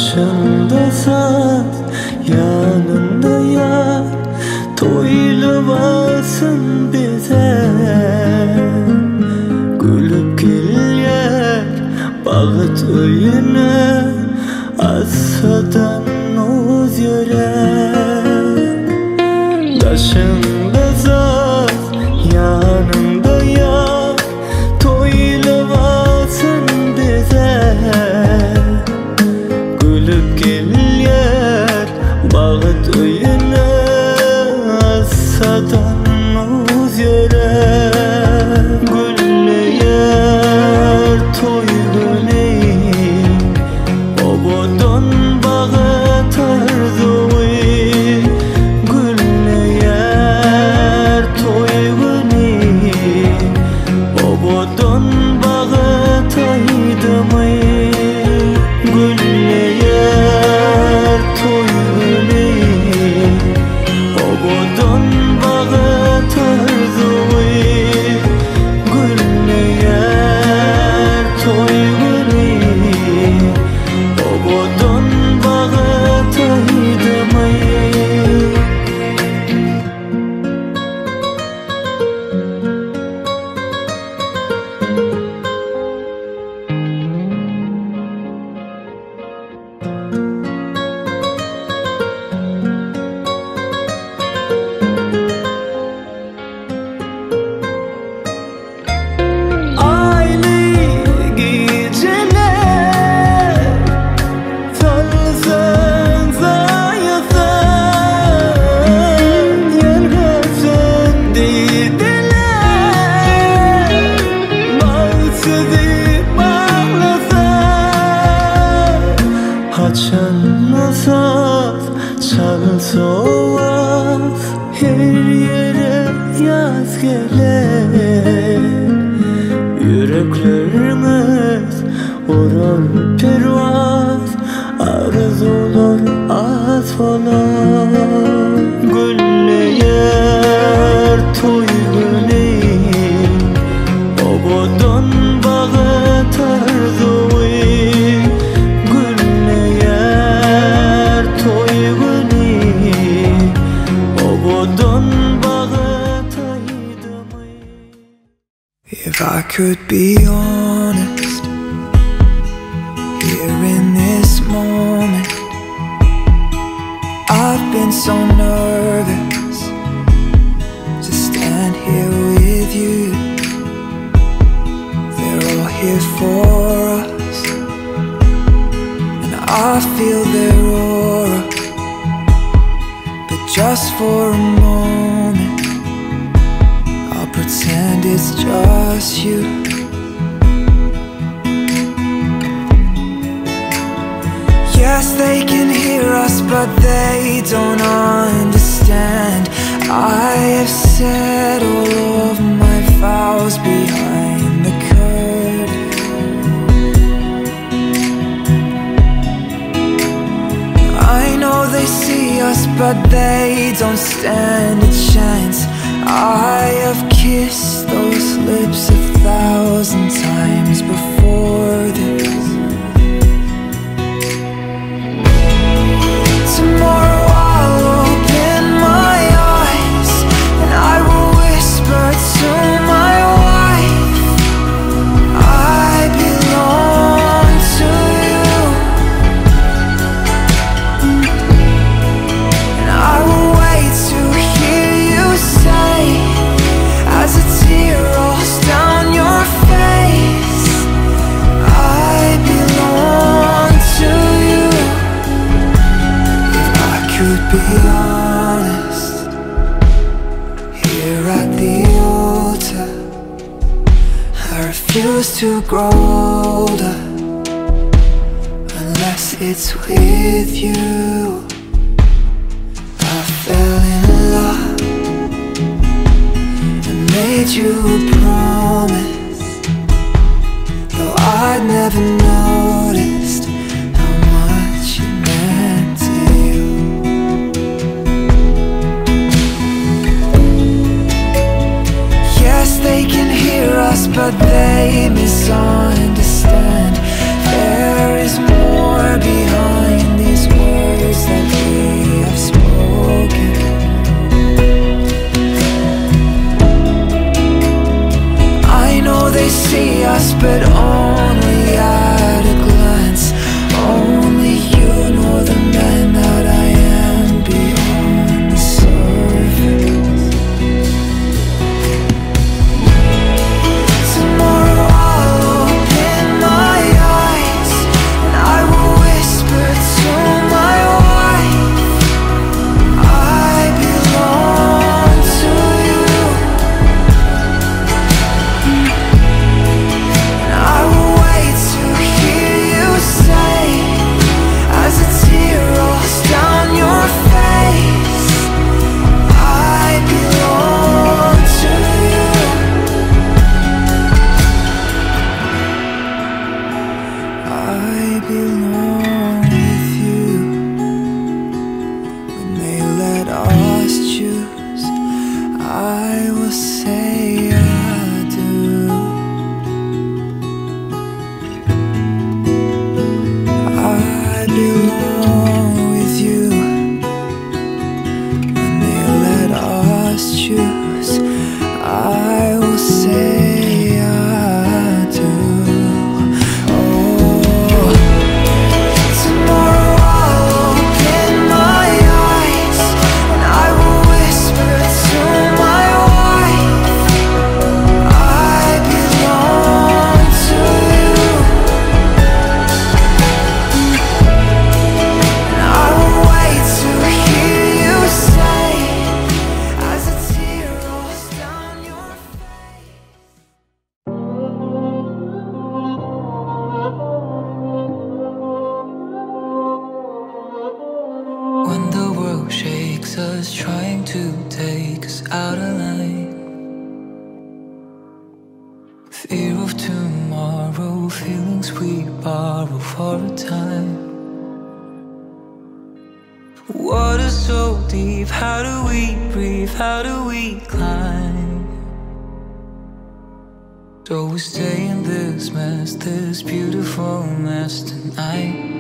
Başında saz, yanında yar, to'ylavasin bezar. Gülüp kelar baxt uyini, asadan o'z yurar. Başında saz, yanında yar, to'ylavasin bezar. Gülüp kelar baxt uyini, asadan o'z yurar. Gullayar to'y guli, obodon baxt arzui. Gullayar to'y guli, obodon baxt aydimi. Gullayar to'y guli, obodon baxt arzui. Gullayar to'y guli, obodon baxt aydimi. Açan saz, çalsa ovoz, her yere yaz gelir. Yüreklerimiz urar pervaz, arzular az olar. Gullayar to'y guli, obodon baxt arzui. Gullayar to'y guli, obodon baxt aydimi. If I could be honest, here in this moment, I've been so nervous to stand here with you. They're all here for us, and I feel their aura. But just for a moment, I'll pretend it's just you. Yes, they can hear us, but they don't understand. I have said all of my vows behind the curtain. I know they see us, but they don't stand a chance. I have kissed those lips 1,000 times before this. Tomorrow I'll open my eyes and I will whisper to my wife, I belong to you. And I will wait to hear you say, as a tear rolls down your face, I belong to you. Could be honest, here at the altar, I refuse to grow older unless it's with you. I fell in love and made you a promise, though I'd never noticed how much it meant to you. Yes, they can hear us, but they misunderstand. There is more behind takes us, trying to take us out of line. Fear of tomorrow, feelings we borrow for a time. Water so deep, how do we breathe, how do we climb? So we stay in this mess, this beautiful mess tonight.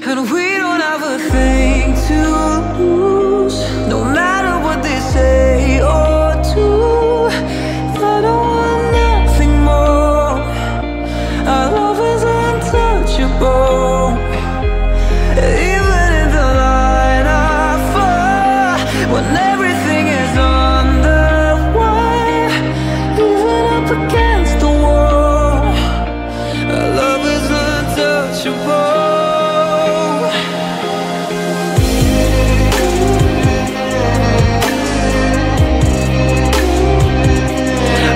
And we don't have a thing to lose, no matter what they say or do. I don't want nothing more. Our love is untouchable. Even in the line of fire, when everything is on the wire, even up against the wall, our love is untouchable.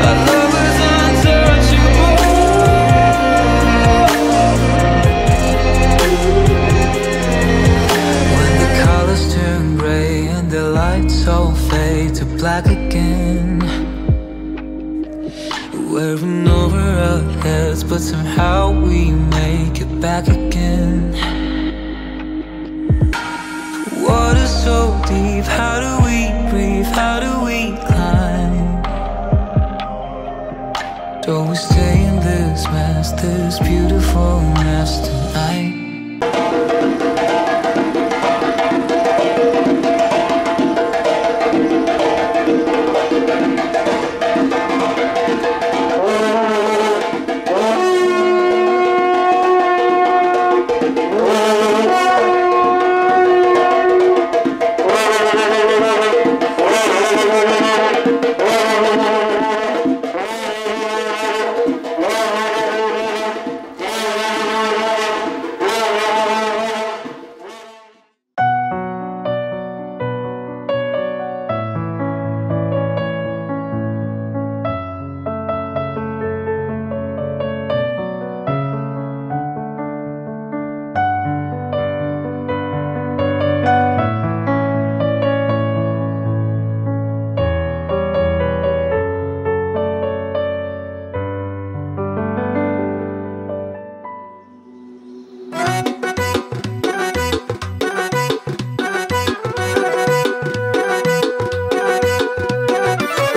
Our love is untouchable. When the colors turn gray and the lights all fade to black again, we're in over our heads, but somehow we make it back again. Water so deep, how do we breathe, how do we climb? Do we stay in this mess, this beautiful mess tonight?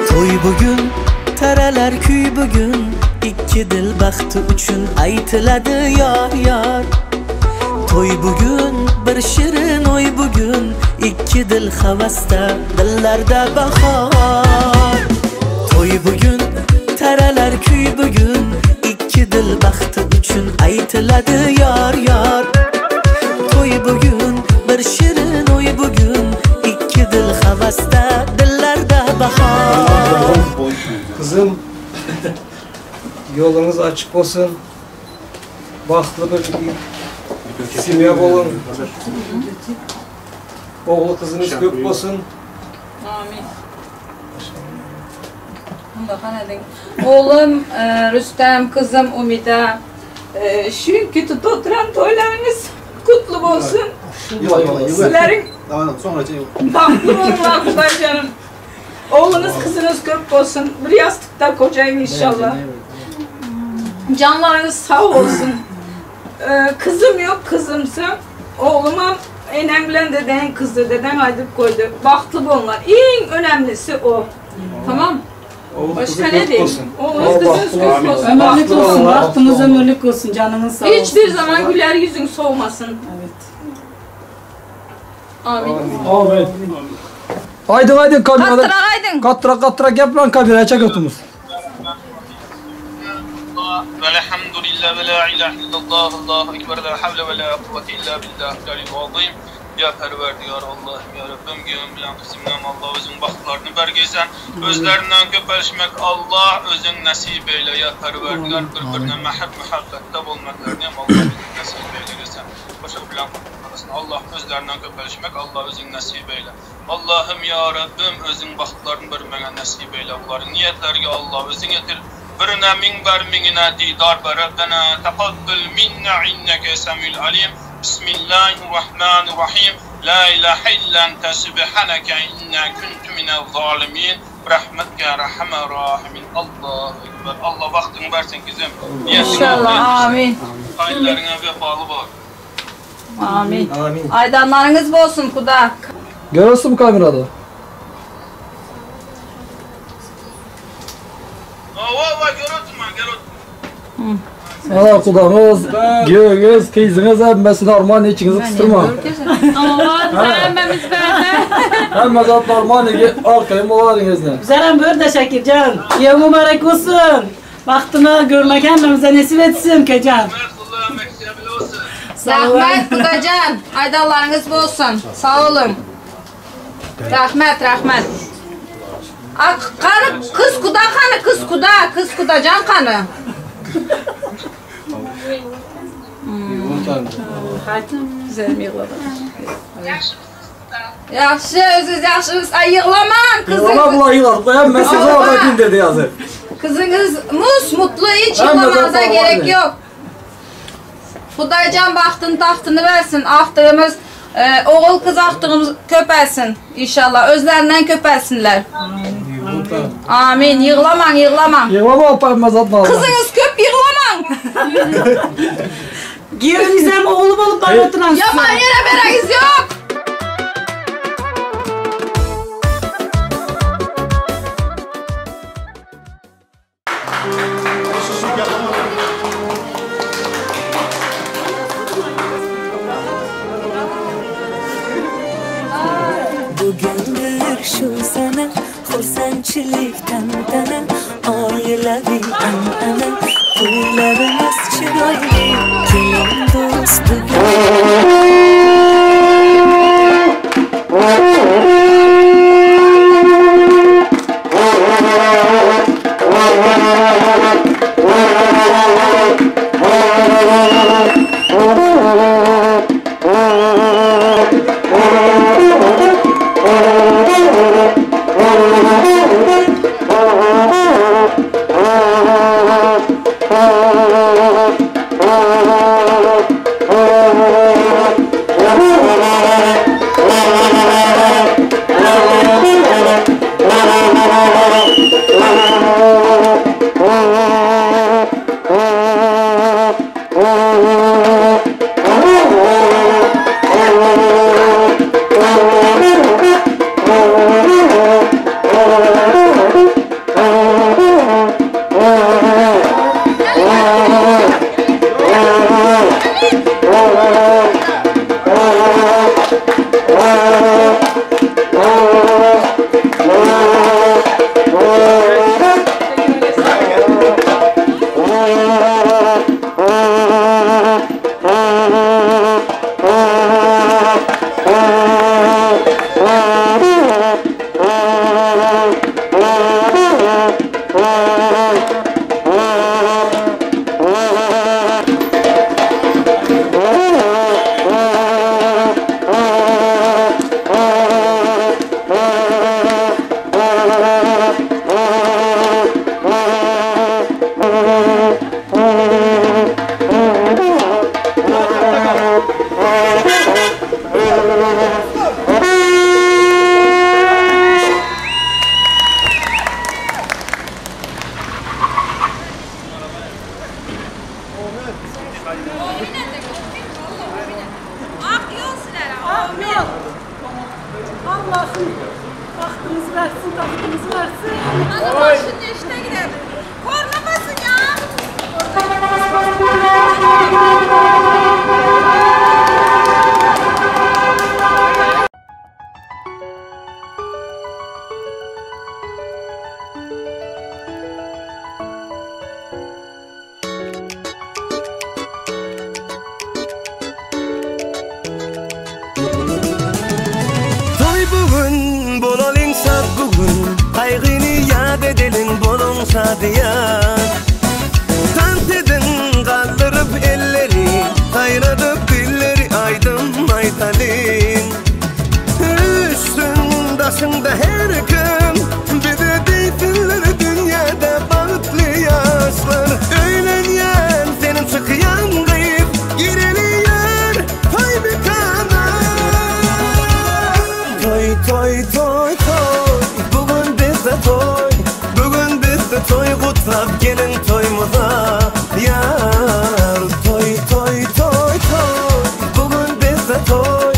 To'y bugun, taralar kuy bugun, ikki dil baxti uchun aytiladi yor yor. To'y bugun, bir shirin o'y bugun, ikki dil havasda, dillarda bahor. To'y bugun, taralar kuy bugun, ikki dil baxti uchun aytiladi yor yor. To'y bugun, bir shirin o'y bugun, ikki dil havasda, dillarda bahor. Kızım, yolunuz açık olsun, baxtlı bir simya olun, oğlu kızınız köp olsun. Amin. Oğlum Rüstem, kızım Umida, çünkü tutup toylarınız kutlu olsun. Sizlerin bahtlı olun canım. Oğlunuz kızınız köp olsun. Bir yastıkta kocayın inşallah. Canlarınız sağ olsun. Kızım yok, kızımsın. Oğluma enem bilen deden kızı, deden aydıp koydu. Bahtlı onlar. En önemlisi o. Tamam. Başka ne diyeyim? Oğlunuz kızınız köp olsun. Ömürlük olsun, bahtınız ömürlük olsun, canınız sağ olsun. Hiçbir zaman güler yüzün soğumasın. Evet. Amin. Amin. Haydi haydi kamera. Kattıra haydin. Kattıra kattıra gel lan kameraya çek otumuz. Velhamdülillah ve la ilahe illallah, Allahu ekber, la havle ve la kuvvete illa billahil aliyyil azim. Ya Perverdigar Allah'ım ya Rabbim, gönlüm bilen kızımdan Allah özün baxtlarını bergeysen, özlerinden köpəlişmek Allah özün nasip eyle ya Perverdigar, bir-birine məhəbbətdə olmaklarını Allah özün nasip eyleysen. Başa bilen Allah özlerinden köpəlişmek Allah özün nasip eyle. Allah'ım ya Rabbim özün baxtlarını verməyə nasip eyle. Bunların niyetlerine Allah özün getir. Birine min ber mingine didar ber. Rabbena taqabbal minna inneke semil alim. Bismillahirrahmanirrahim. La ilahe illa ente subhaneke inna kuntu minel zalimin. Rahmetke rahme rahimin. Allahu Ekber. Allah vaktini versin kızım. İnşallah. Amin. Hayırlarına vefalı bak. Amin. Amin. Aydanlarınız bolsun kuda. Görüyorsun bu kamerada. Ova görüyorsun ben görüyorsun. Ana kudamız, göğüz, kızınız hemmesi normal, içinizi kıstırma. Aman hemmemiz bende. Hemmesi normal, arkayım olarınız ne? Güzelim böyle de Şakircan. Ya mübarek olsun. Baktığını görmek hemmemize nasip etsin Kecan. Rahmet Kudacan, aydanlarınız bolsun. Sağ olun. Rahmet, rahmet. Kanı, kız kuda kanı, kız kuda, kız kudacan kanı. Güzelim yığladım. Yaxşı, özünüz yaxşısınız. Ay yığlaman kızınız. Yığlama bula yığladı. Hem size orada gün dedi yazı. Kızınız mutlu, hiç yığlamanıza gerek yok. Xudaycan baxtını taxtını versin. Axtığımız, oğul kız axtığımız köpəlsin inşallah. Özlərindən köpəlsinlər. Amin. Yığlaman, yığlaman. Yığlama opamaz atma. Kızınız köp yığlaman. Girin oğlum olup bana oturan. Yaman yere bereniz yok. Bugündür şu sene, xursandchilik tantana, oilaviy an'ana, to'ylarimiz chiroyli, keling do'st bugun. Allah'ım bahtımızı versin, tahtımızı versin. Ana başın işte gidelim. Kornamasın ya. Tantedin kaldırıp elleri, kaynadıp dilleri aydın aytalin. Üstün taşında her gün, bize deysinler dünyada bahtlı yaşlar. Öğlenyen senin çıkyan kayıp, gireliyor toy bir kana. toy qutlab gelin toymuza yar. Toy toy toy toy, bugün bizde toy.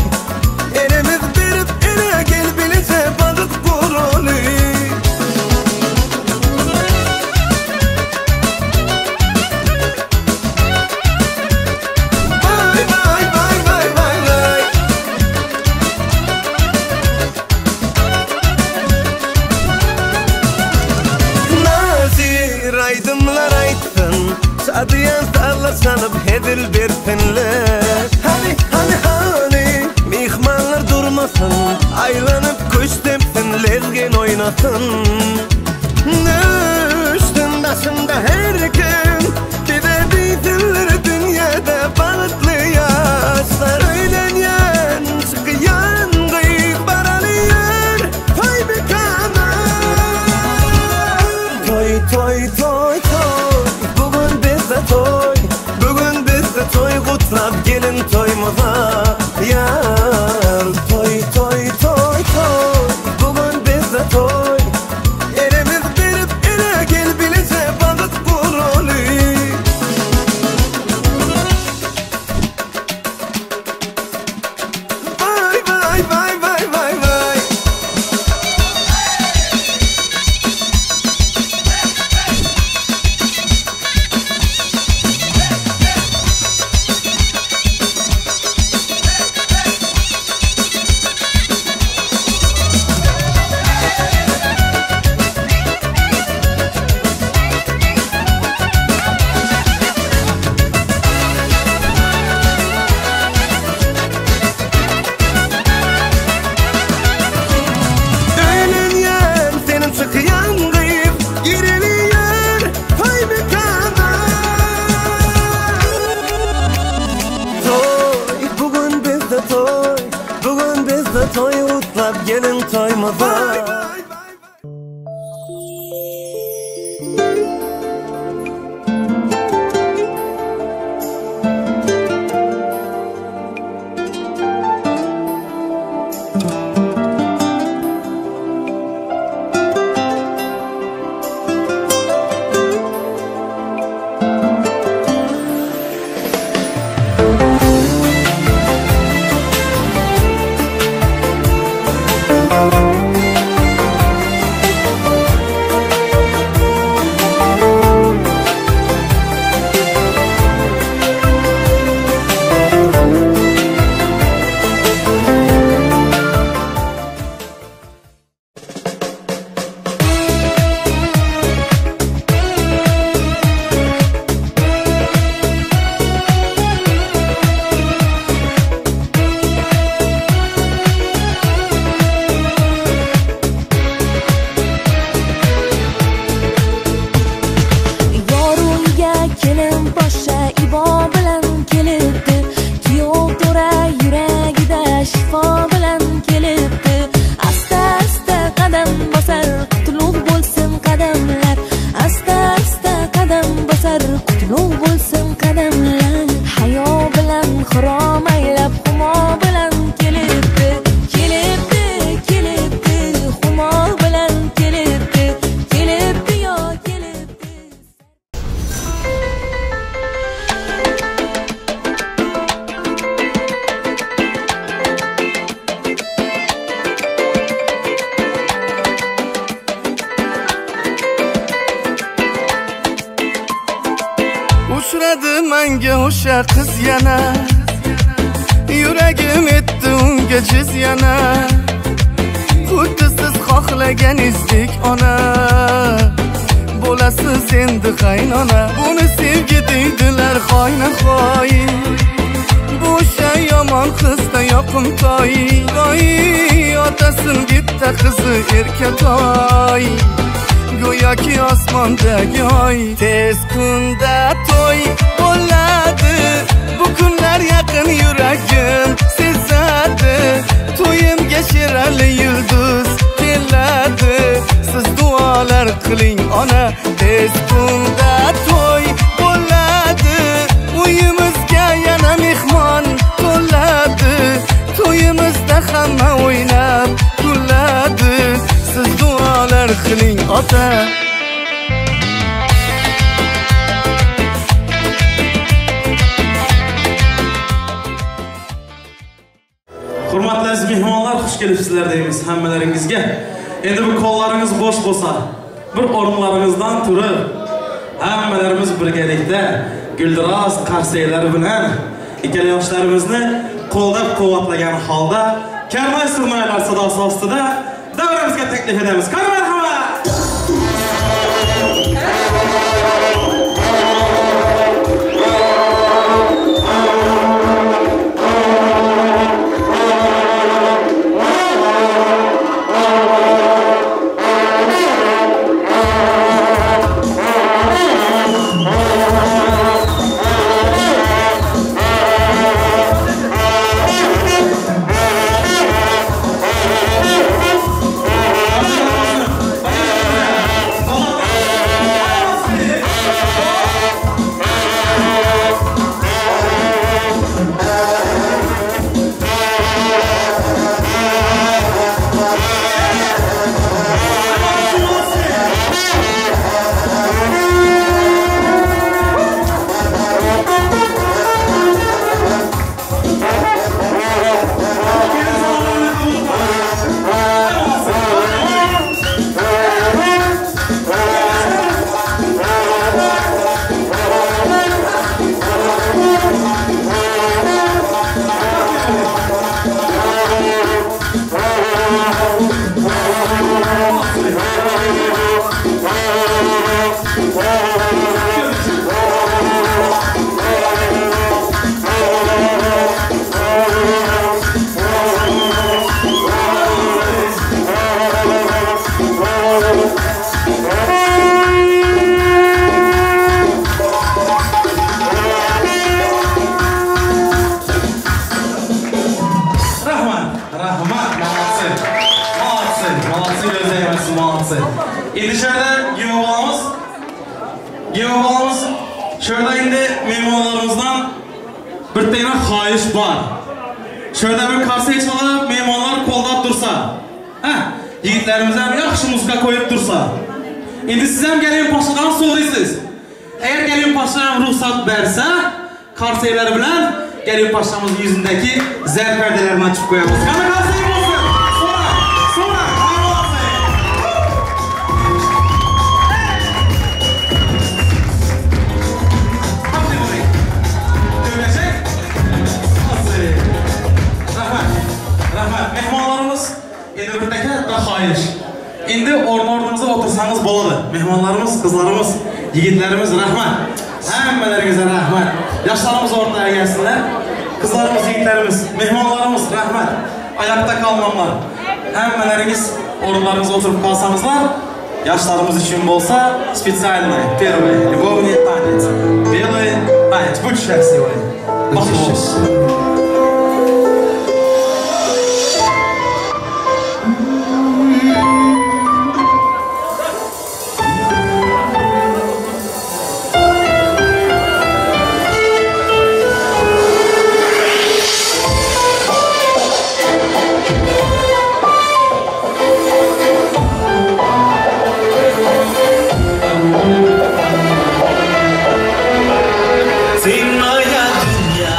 Elimiz berip ele gel bilece balık kurulu. Vay vay vay vay vay vay. Nazir aydımlar aytdın, Şadiyan sağlar sanıp hedil bersinler. Hani hani hani mihmanlar durmasın, aylanıp kuş tepsin, lezgin oynasın. Düştün başında her kim, bize bilsinler dünyada balıklı yaşlar. Öğlenyen çıkıyan kıyık baralıyor toy mekana. Toy toy toy toy, bugün bizde toy. Bugün bizde toy kutlab gelin toymuza yar. Toy toy toy toy, bugün bizde toy. Elimiz berip ele gel bilece balık kurulu. Vay vay vay vay vay vay. Öğlenyen senin çıkıyan kıyıp giriliyor toy mekana. Toy, bugün bizde toy. Bugün bizde toy utlab gelin toymuza. Uchradi menga o'sha qiz yana, yuragim etdi unga jiz yana. Xuddi siz xohlaganingizdek ona, bo'lasiz endi qaynona. Buni sevgi deydilar hoyna-hoy, bu o'sha yomon qizda yoqimtoy. Voy otasin bitta qizi erkatoy, go'yoki osmondagi oy. Tez kunda to'y bo'ladi, bu kunlar yaqin yuragim sezadi. To'yimga Sherali yulduz keladi, siz duolar qiling ona. Tez kunda to'y bo'ladi, uyimizga yana mehmon to'ladi. To'yimizda hamma o'ynab kuladi, siz duolar qiling ota. Hurmatli aziz mehmonlar, xush kelibsizlar deymiz hammalaringizga. Endi bu qo'llaringiz bo'sh bo'lsa, bir o'rinlaringizdan turib, hammalarimiz birgalikda guldiroz qarsaklar bilan ikkala yoshlarimizni qo'llab-quvvatlagan holda karnay surnaylar sadosi ostida davramizga taklif etamiz. Qani marhamat! Специальный первый любовный танец. Белый танец. Будь счастливы. Будь счастливы. Ты моя dünya,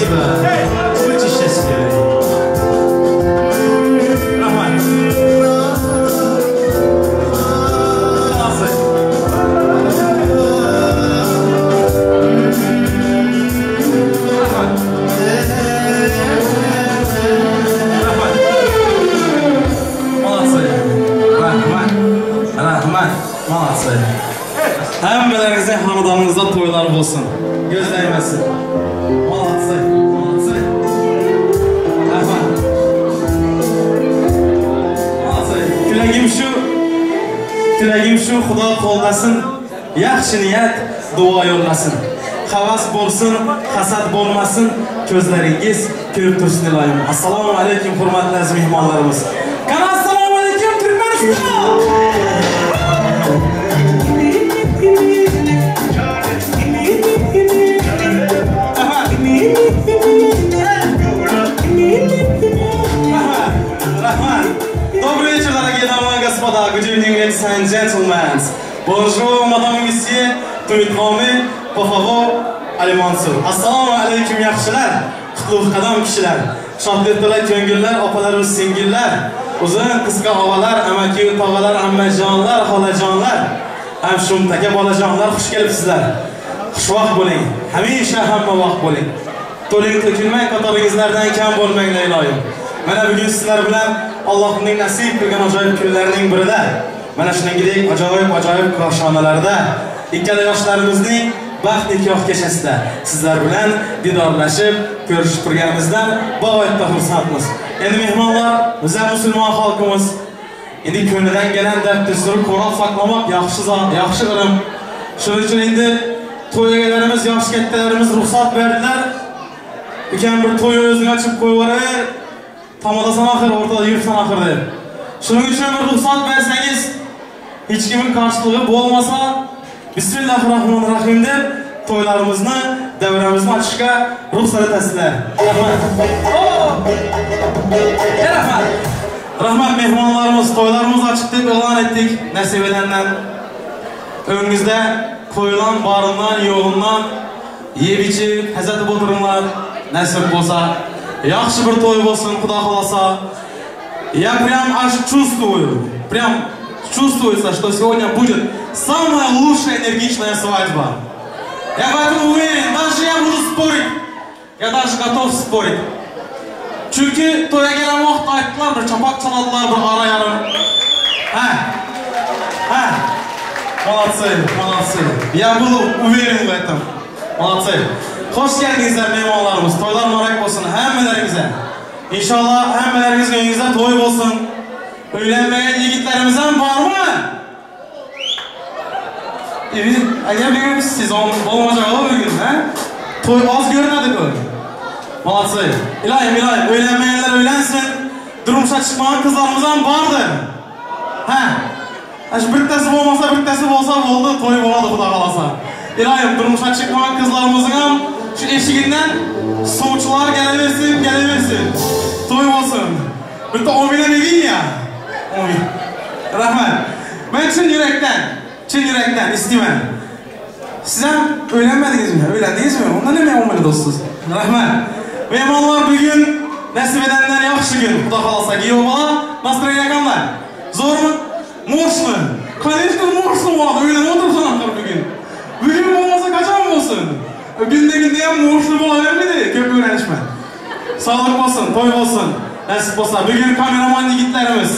Спасибо. Будьте счастливы. Rahmat. Молодцы. Rahmat. Rahmat. Молодцы. Rahmat. Rahmat. Молодцы. Hammalaringizning xonadoningizda to'ylar bo'lsin. Ko'z tegmasin. Молодцы. Молодцы. Rahmat. Молодцы. Tilagim shu, Xudo qo'llasin, yaxshi niyat, duo yo'llasin. Havas bo'lsin, hasad bo'lmasin, ko'zlaringiz ko'rib tursin iloyim. Assalomu alaykum hurmatli aziz mehmonlarimiz. Qani assalomu alaykum Turkmaniston! Rahmat. Добрый вечер, дорогие дамы и господа. Good evening, ladies and gentlemen. Bonjour, madame et monsieur. Tout por favor, Ali Mansur. Assalomu alaykum yaxshilar, qutlug' qadam kishilar, shodlik to'la ko'ngillar, opalar va singillar, uzun qisqa og'alar, amaki tog'alar, ammajonlar, xolajonlar, ham shumtaka bolajonlar, xush kelibsizlar. Xushvaqt bo'ling, hamisha hamma vaqt bo'ling. To'ling to'kilmang, qatoringizlardan kam bo'lmanglar iloyim. Mana bugun sizlar bilan Allohning nasib qilgan ajoyib kunlarning birida, mana shuningdek ajoyib koshonalarda ikkala yoshlarimizning baxt nikoh kechasida sizlar bilan didorlashib, ko'rishib turganimizdan bag'oyatda xursandmiz. Endi mehmonlar, biz ham musulmon xalqimiz. Endi ko'nidan gelen dab-dasturi ko'rib saqlamoq yaxshi zot, yaxshi g'irim. Shuning uchun endi to'y egalarimiz, yosh kattalarimiz ruxsat berdilar. Ukam bir to'y o'zing ochib qo'yib yuboraver. Tomodasan oxir, o'rtada yuribsan oxir deb. Shuning uchun bir ruxsat bersangiz, hech kimning qarshiligi bo'lmasa, Bismillahirrohmanirrohim deb to'ylarimizni, davramizni ochishga ruxsat etasizlar. Rahmat. Rahmat. Rahmat mehmonlarimiz, to'ylarimiz ochiq deb e'lon etdik. Nasib edandan o'ngizda qo'yilgan boridan, yo'g'idan yeb ichib, hazat o'tiringlar. Nasib bo'lsa, yaxshi bir to'y bo'lsin, Xudo xolasa. Я прям аж чувствую, прям чувствуется, что сегодня будет самая лучшая энергичная свадьба. Я в этом уверен, даже я буду спорить. Я даже готов спорить. Chunki to'yga kelgan vaqt aytdilar, bir chapak chaladilar, bir ara yarim. Ha. Ha. Молодцы, молодцы. Я был уверен в этом. Молодцы. Xoş geldingizlar mehmonlarimiz. To'ylar muborak bo'lsin hammalaringizga. Inshaalloh hammalaringizning uyingizda to'y bo'lsin. Uylanmagan yigitlarimiz ham bormi? Evet, agar bugun sezon bo'lmasa bugun, ha? To'y oz ko'rinadi-ku. Молодцы. Iloyim, iloyim, uylanmaganlar uylansin. Durmushga chiqmagan qizlarimiz ham bordir. Ha. Shu bittasi bo'lmasa, bittasi bo'lsa bo'ldi, to'y bo'ladi Xudo xolasa. Iloyim, durmushga chiqmagan qizlarimizning ham shu eshigidan sovchilar kelaversin, kelaversin. To'y bo'lsin. Bitta omina deding ya. Omin. Rahmat. Men chin yurakdan istayman. Siz ham uylanmadingizmi? Uylandingizmi? Unda nima omina do'stsiz? Rahmat. Mehmonlar bugun nasib edanlar yaxshi kun. Xudo xolasa, kuyov bola, настроение qanday? Zo'rmi? Мощно. Конечно, мощно bo'ladi. Uylanib o'tiribsan axir bugun. Bugun bo'lmasa qachon bo'lsin? Kunda-kunda ham мощно bo'lavermaydi, ko'p o'ylanishma. Sog'lik bo'lsin, to'y bo'lsin. Nasib bo'lsa, bugun kameraman yigitlarimiz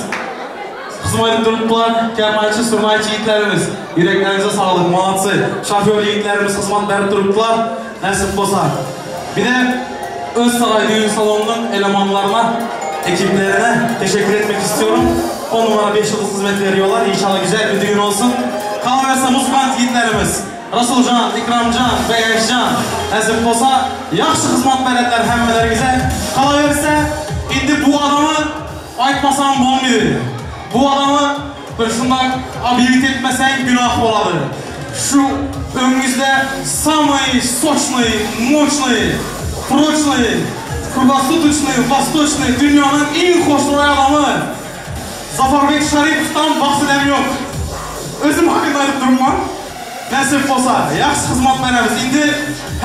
xizmat etib turibdilar, karmanchi, surmaychi yigitlarimiz. Yuraklaringizga sog'lik, молодцы. Shofyor yigitlarimiz xizmat berib turibdilar. Nasib bo'lsa. Bir de Özsaray Düğün Salonu'nun elemanlarına, ekiplerine teşekkür etmek istiyorum. 10 numara 5 yıldız hizmet veriyorlar. İnşallah güzel bir düğün olsun. Kalaverse muskant yiğitlerimiz, Rasulcan, İkramcan, Beyazcan, nasip olsa yaxshi xizmat beradilar hammalarыңызga. Kalaverse endi bu adamı aytmasam bo'lmaydi. Bu adamı bir shunday объявить etmasang gunoh bo'ladi. Shu o'ngizda самый сочный, мощный, прочный, круглосуточный, восточный dunyoning eng xushro'y odami Zafarbek Sharipovdan bahsida yo'q. O'zim haqida aytib turibman. Nasib bo'lsa, yaxshi xizmat beramiz. Endi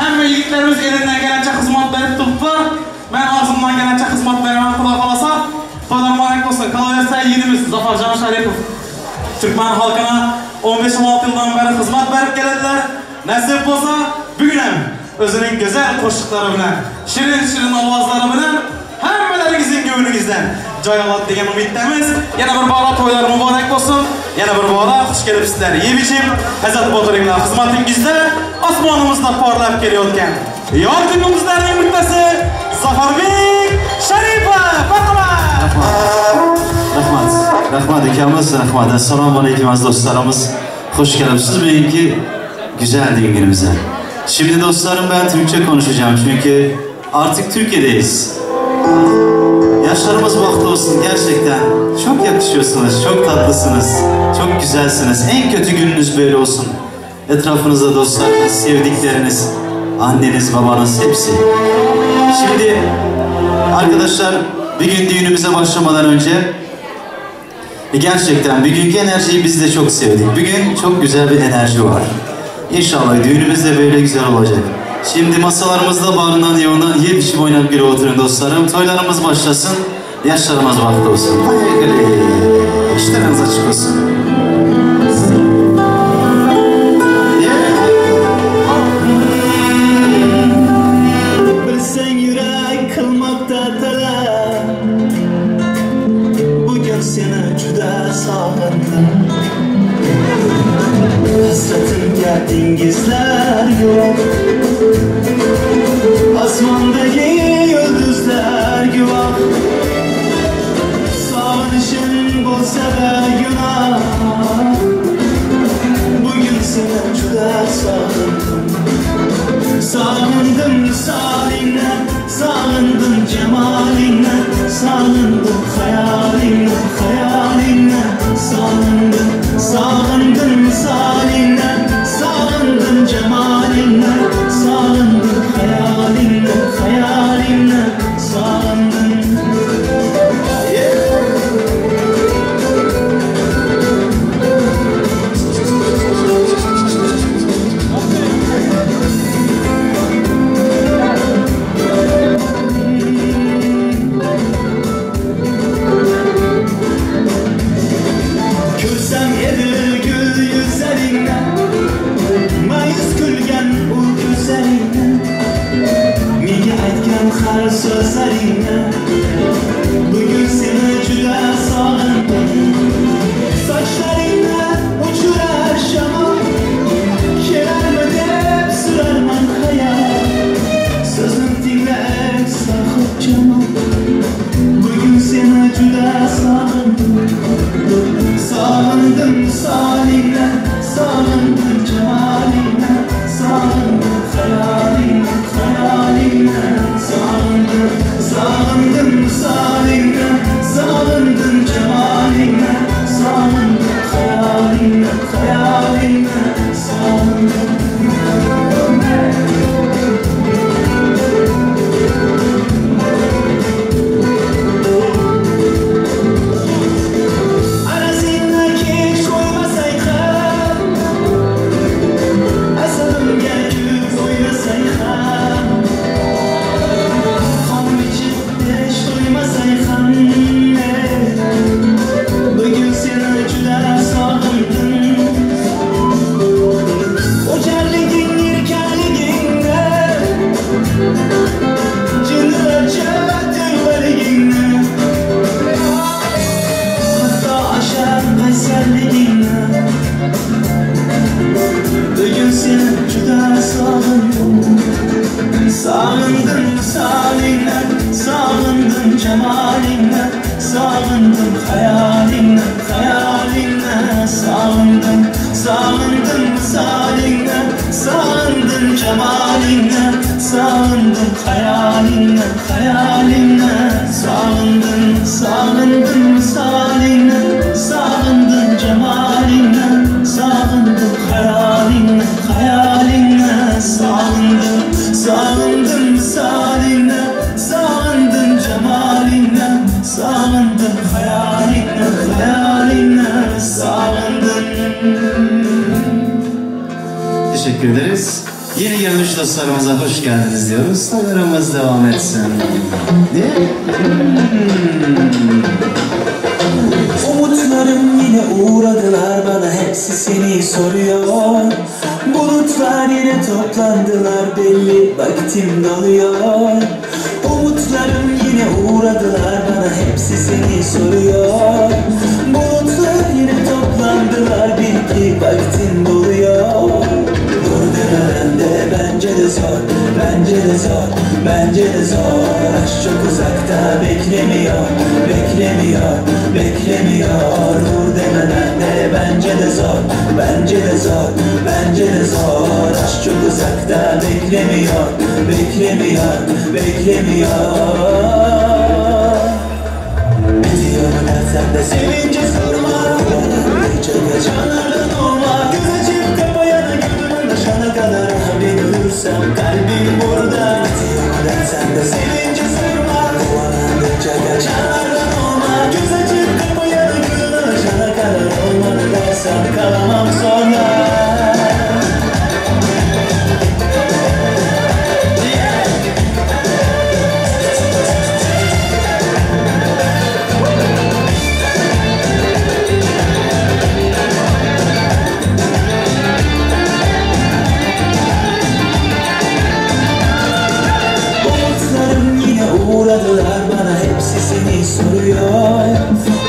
hamma yigitlarimiz elinden kelgancha xizmat berib turibdilar. Men og'zimdan kelgancha xizmat beraman, Xudo xolasa. To'ylar muborak bo'lsin. Qolaversa yigitimiz Zafarjon Sharipov Turkman xalqına 15-16 yildan beri xizmat berib keladilar. Nasib bo'lsa, bugun ham o'zining go'zal qo'shiqlari bilan, shirin-shirin ovozlari bilan hammalaringizning ko'nglingizdan joy oladi degan umiddamiz. Yana bir bora to'ylar muborak bo'lsin. Yana bir bora xush kelibsizlar. Yeb ichib, hazat o'tiringlar. Xizmatingizda osmonimizda porlab kelayotgan yorqin yulduzlarning bittasi Zafarbek Sharipov. Marhamat. Rahmat. Rahmat akamiz, rahmat. Assalomu alaykum aziz dostlarımız. Hoş kelibsiz bugungi güzel düğünümüze. Şimdi dostlarım ben Türkçe konuşacağım çünkü artık Türkiye'deyiz. Yaşlarımız bahtı olsun gerçekten. Çok yakışıyorsunuz, çok tatlısınız, çok güzelsiniz. En kötü gününüz böyle olsun. Etrafınızda dostlarınız, sevdikleriniz, anneniz, babanız hepsi. Şimdi arkadaşlar bir gün düğünümüze başlamadan önce gerçekten bugünkü enerjiyi biz de çok sevdik. Bugün çok güzel bir enerji var. İnşallah düğünümüz de böyle güzel olacak. Şimdi masalarımızda bağrından yoğundan yiyip içip oynayıp gülüp oturun dostlarım. Toylarımız başlasın, yaşlarımız bahtı olsun. İşleriniz açık olsun. Bilsen yürek kılmakta talep. Bugün seni juda sog'indim. Hasretimga dengizlar yo'q. Osmondagi yulduzlar guvoh. Sog'inishim bo'lsa-da gunoh. Bugun seni juda sog'indim. Sog'indim solingni, sog'indim jamolingni, sog'indim xayolingni, xayolingni, sog'indim, sog'indim solingni, sog'indim jamolingni, sog'indim xayolingni, xayolingni, sog'indim. Ko'rsam edi gul yuzlaringni, ma'yus kulgan u ko'zlaringni, menga aytgan har so'zlaringni, bugun seni juda sog'indim. Sochlaringni uchirar shamol, kelarmi deb so'rarman xayol. So'zim tingla ey sohibjamol, bugun seni juda sog'indim. Sog'indim solingni, sog'indim jamolingni, sog'indim xayolingni, xayolingni, sog'indim, sog'indim solingni, sog'indim jamolingni, sog'indim xayolingni, xayolingni, sog'indim. Bugün seni juda sog'indim. Sog'indim solingni, sog'indim jamolingni, sog'indim xayolingni, xayolingni, sog'indim, sog'indim solingni, sog'indim jamolingni, sog'indim xayolingni, xayolingni, sog'indim, sog'indim solingni, sog'indim jamolingni, sog'indim xayolingni, xayolingni, sog'indim, sog'indim solingni, sog'indim jamolingni, sog'indim xayolingni, xayolingni, sog'indim. teşekkür ederiz. Yeni gelmiş dostlarımıza hoş geldiniz diyoruz. Toylarımız devam etsin. Değil mi? Umutlarım yine uğradılar bana, hepsi seni soruyor. Bulutlar yine toplandılar, belli vaktim doluyor. Umutlarım yine uğradılar bana, hepsi seni soruyor. Bulutlar yine toplandılar, bil ki vaktin doluyor. Dur demeden de bence de zor, bence de zor, bence de zor. Aşk çok uzakta beklemiyor, beklemiyor, beklemiyor. Dur demeden de bence de zor, bence de zor, bence de zor. Aşk çok uzakta beklemiyor, beklemiyor, beklemiyor. Bitiyor mu dersen de sevince sorma. Kullandıkça kaçanlardan olma. Göz açıp kapayana gönlüm aşana kadar. Ben ölürsem kalbim burada. Bitiyor mu dersen de sevince sorma. Kullandıkça kaçanlardan olma. Göz açıp kapayana gönlüm aşana kadar. Olmadı dersen kalamam sonra. Uğradılar bana, hepsi seni soruyor.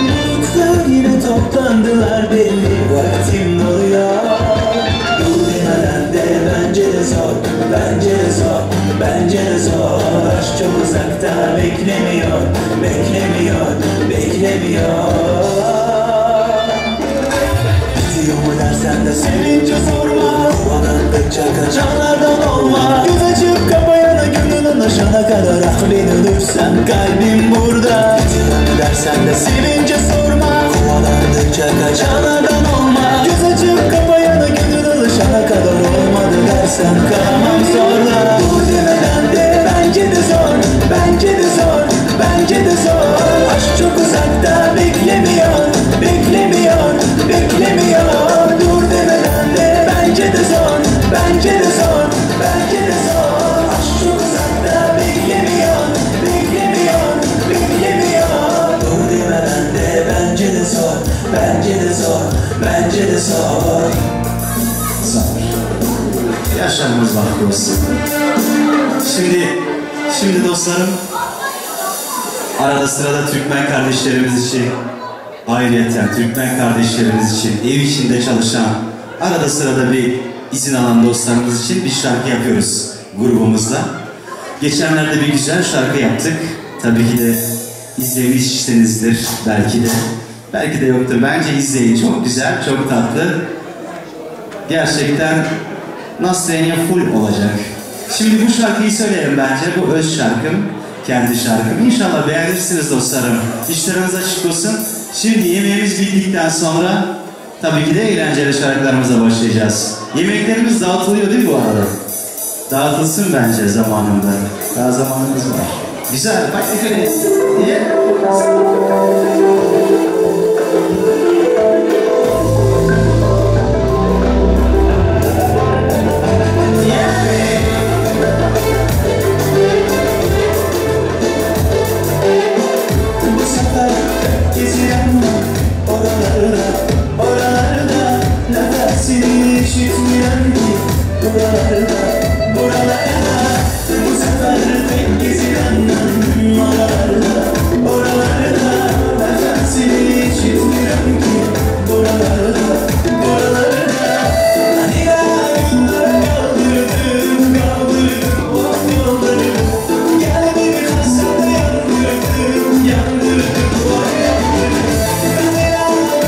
Bulutlar yine toplandılar, belli vaktim doluyor. Dur demeden de bence de zor, bence de zor, bence de zor. Aşk çok uzakta beklemiyor, beklemiyor, beklemiyor. Bitiyor mu dersen de sevince sorma. Kovalandıkça kaçanlardan olma. Göz açıp kapayana gönlün aşana kadar. Ah ben ölürsem kalbim burada. Bitiyor mu dersen de sevince sorma. Kovalandıkça kaçanlardan olma. Göz açıp kapayana gönlün alışana kadar. Olmadı dersen kalamam sonra. Dur demeden de bence de zor, bence de zor, bence de zor. Aşk çok uzakta beklemiyor, beklemiyor, beklemiyor. Dur demeden de bence de zor, bence de zor, bence de zor. Aşk çok uzakta beklemiyor, beklemiyor, beklemiyor. Dur demeden de bence de zor, bence de zor, bence de zor. Zor. Yaşamımız bahtı olsun. Şimdi dostlarım, arada sırada Türkmen kardeşlerimiz için, ayrıyeten Türkmen kardeşlerimiz için, ev içinde çalışan, arada sırada bir izin alan dostlarımız için bir şarkı yapıyoruz grubumuzla. Geçenlerde bir güzel şarkı yaptık. Tabii ki de izlemişsinizdir belki de. Belki de yoktur. Bence izleyin. Çok güzel, çok tatlı. Gerçekten Nasrenya full olacak. Şimdi bu şarkıyı söyleyelim bence. Bu öz şarkım, kendi şarkım. İnşallah beğenirsiniz dostlarım. İşleriniz açık olsun. Şimdi yemeğimiz bittikten sonra tabii ki de eğlenceli şarkılarımıza başlayacağız. Yemeklerimiz dağıtılıyor değil mi bu arada? Dağıtılsın bence zamanında. Daha zamanımız var. Güzel. Bak efendim. Yeah. Bu sefer gezilen oralarda, oralarda nefesini işitmeyen ki buralarda, buralarda. Bu sefer tek gezilen oralarda, oralarda nefesini işitmeyen ki buralarda, buralarda. Hani ya günler kaldırdım, kaldırdım o yolları. Gel beni hasretle yandırdım, yandırdım o yolları. Hani ya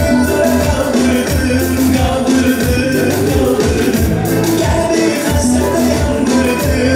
günler kaldırdım, kaldırdım yolları. Gel beni hasretle yandırdım.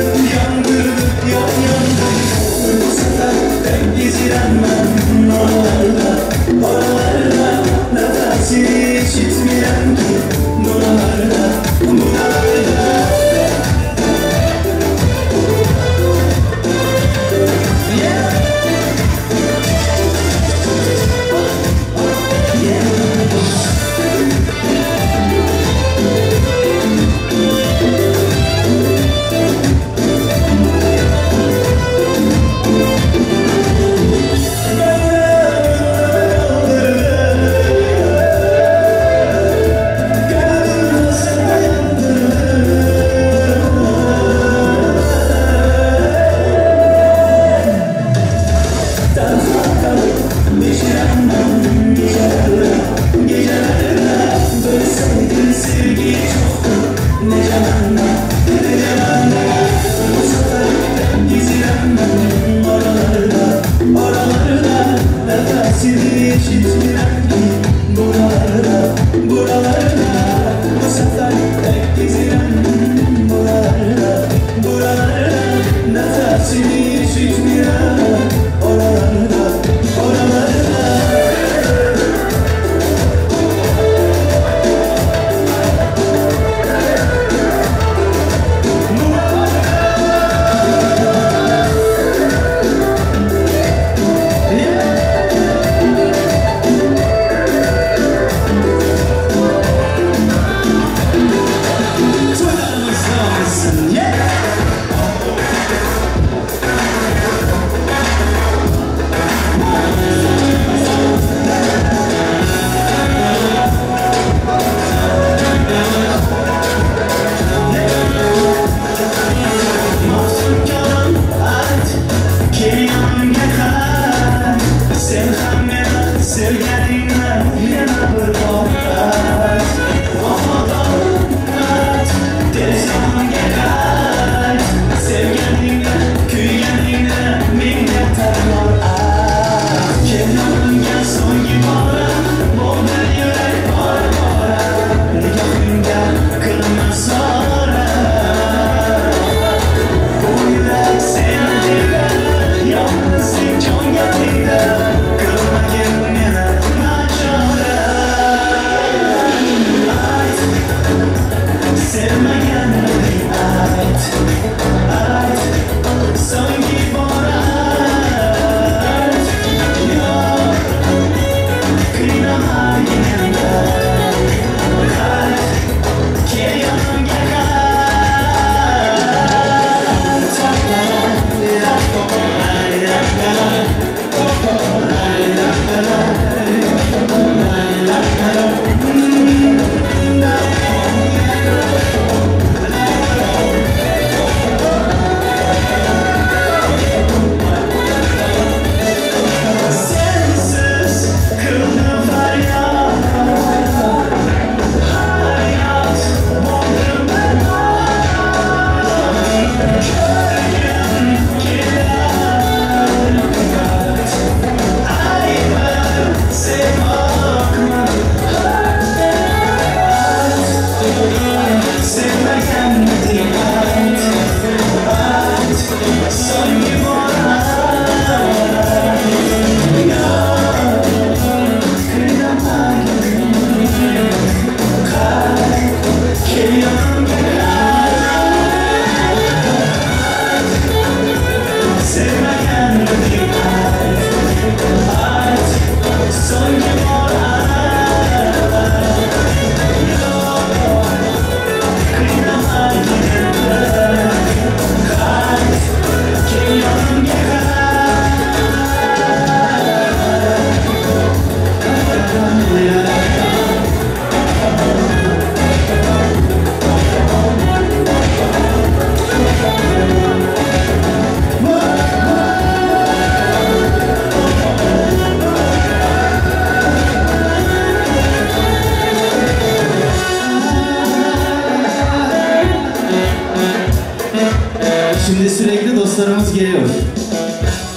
Şimdi sürekli dostlarımız geliyor.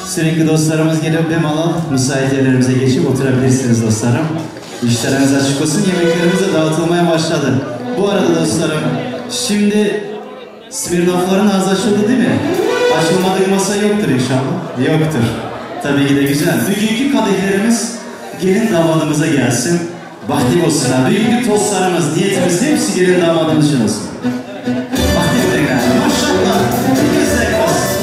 Sürekli dostlarımız geliyor. Bemalal müsait yerlerimize geçip oturabilirsiniz dostlarım. İşleriniz açık olsun. Yemeklerimiz de dağıtılmaya başladı. Bu arada dostlarım, şimdi Smirnoff'ların ağzı açıldı değil mi? Açılmadığı masa yoktur inşallah. Yoktur. Tabii ki de güzel. Bugünkü kadehlerimiz gelin damadımıza gelsin. Bahtiyar olsun abi. Bugünkü tostlarımız, niyetimiz hepsi gelin damadımız için olsun. Bahtiyar olsun. Maşallah. Güzel olsun.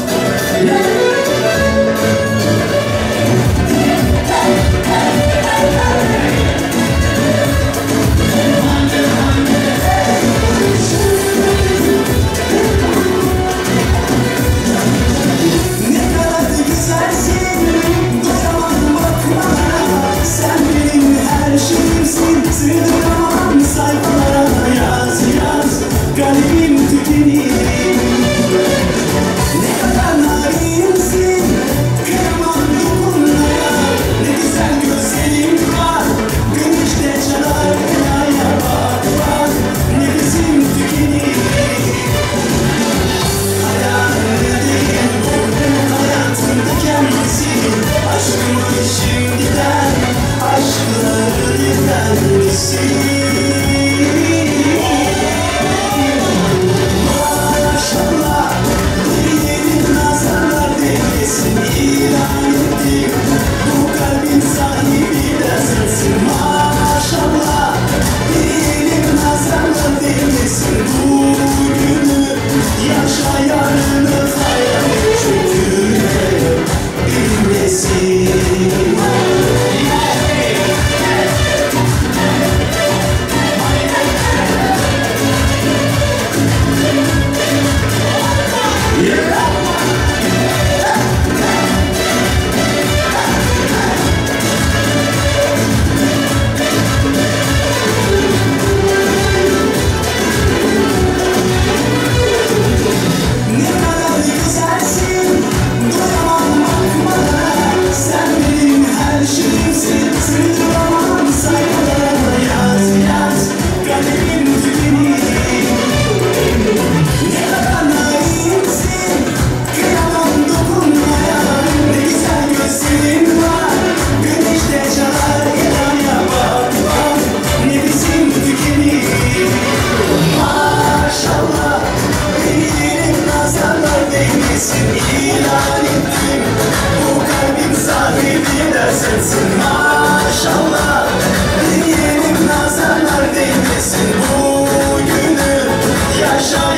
Ne kadar da güzelsin, doyamam bakmalara. Sen benim her şeyimsin, sığdıramam sayfalara. Yaz yaz, garip.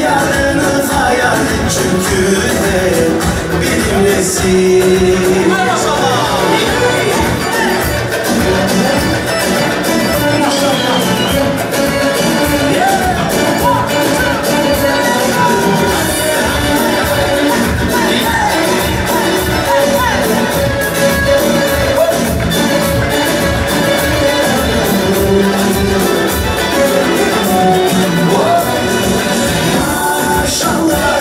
yarını hayal et çünkü hep benimlesin. Maşallah,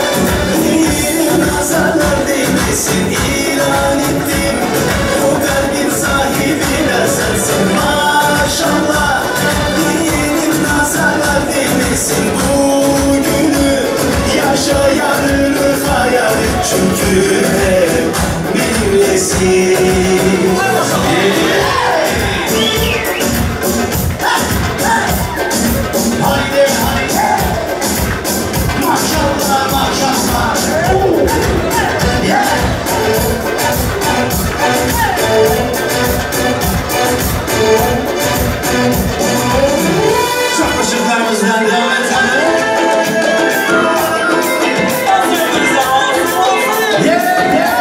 dilim nazarlar değmesin, ilan ettim bu kalbin sahibine sensin. Maşallah, dilim nazarlar değmesin, bugünü yaşa yarını hayal et çünkü hep benimlesin. Haydi haydi. Maşallah maşallah. Yeah. Çok ışıklarımızdan devam edelim. Yeah, yeah.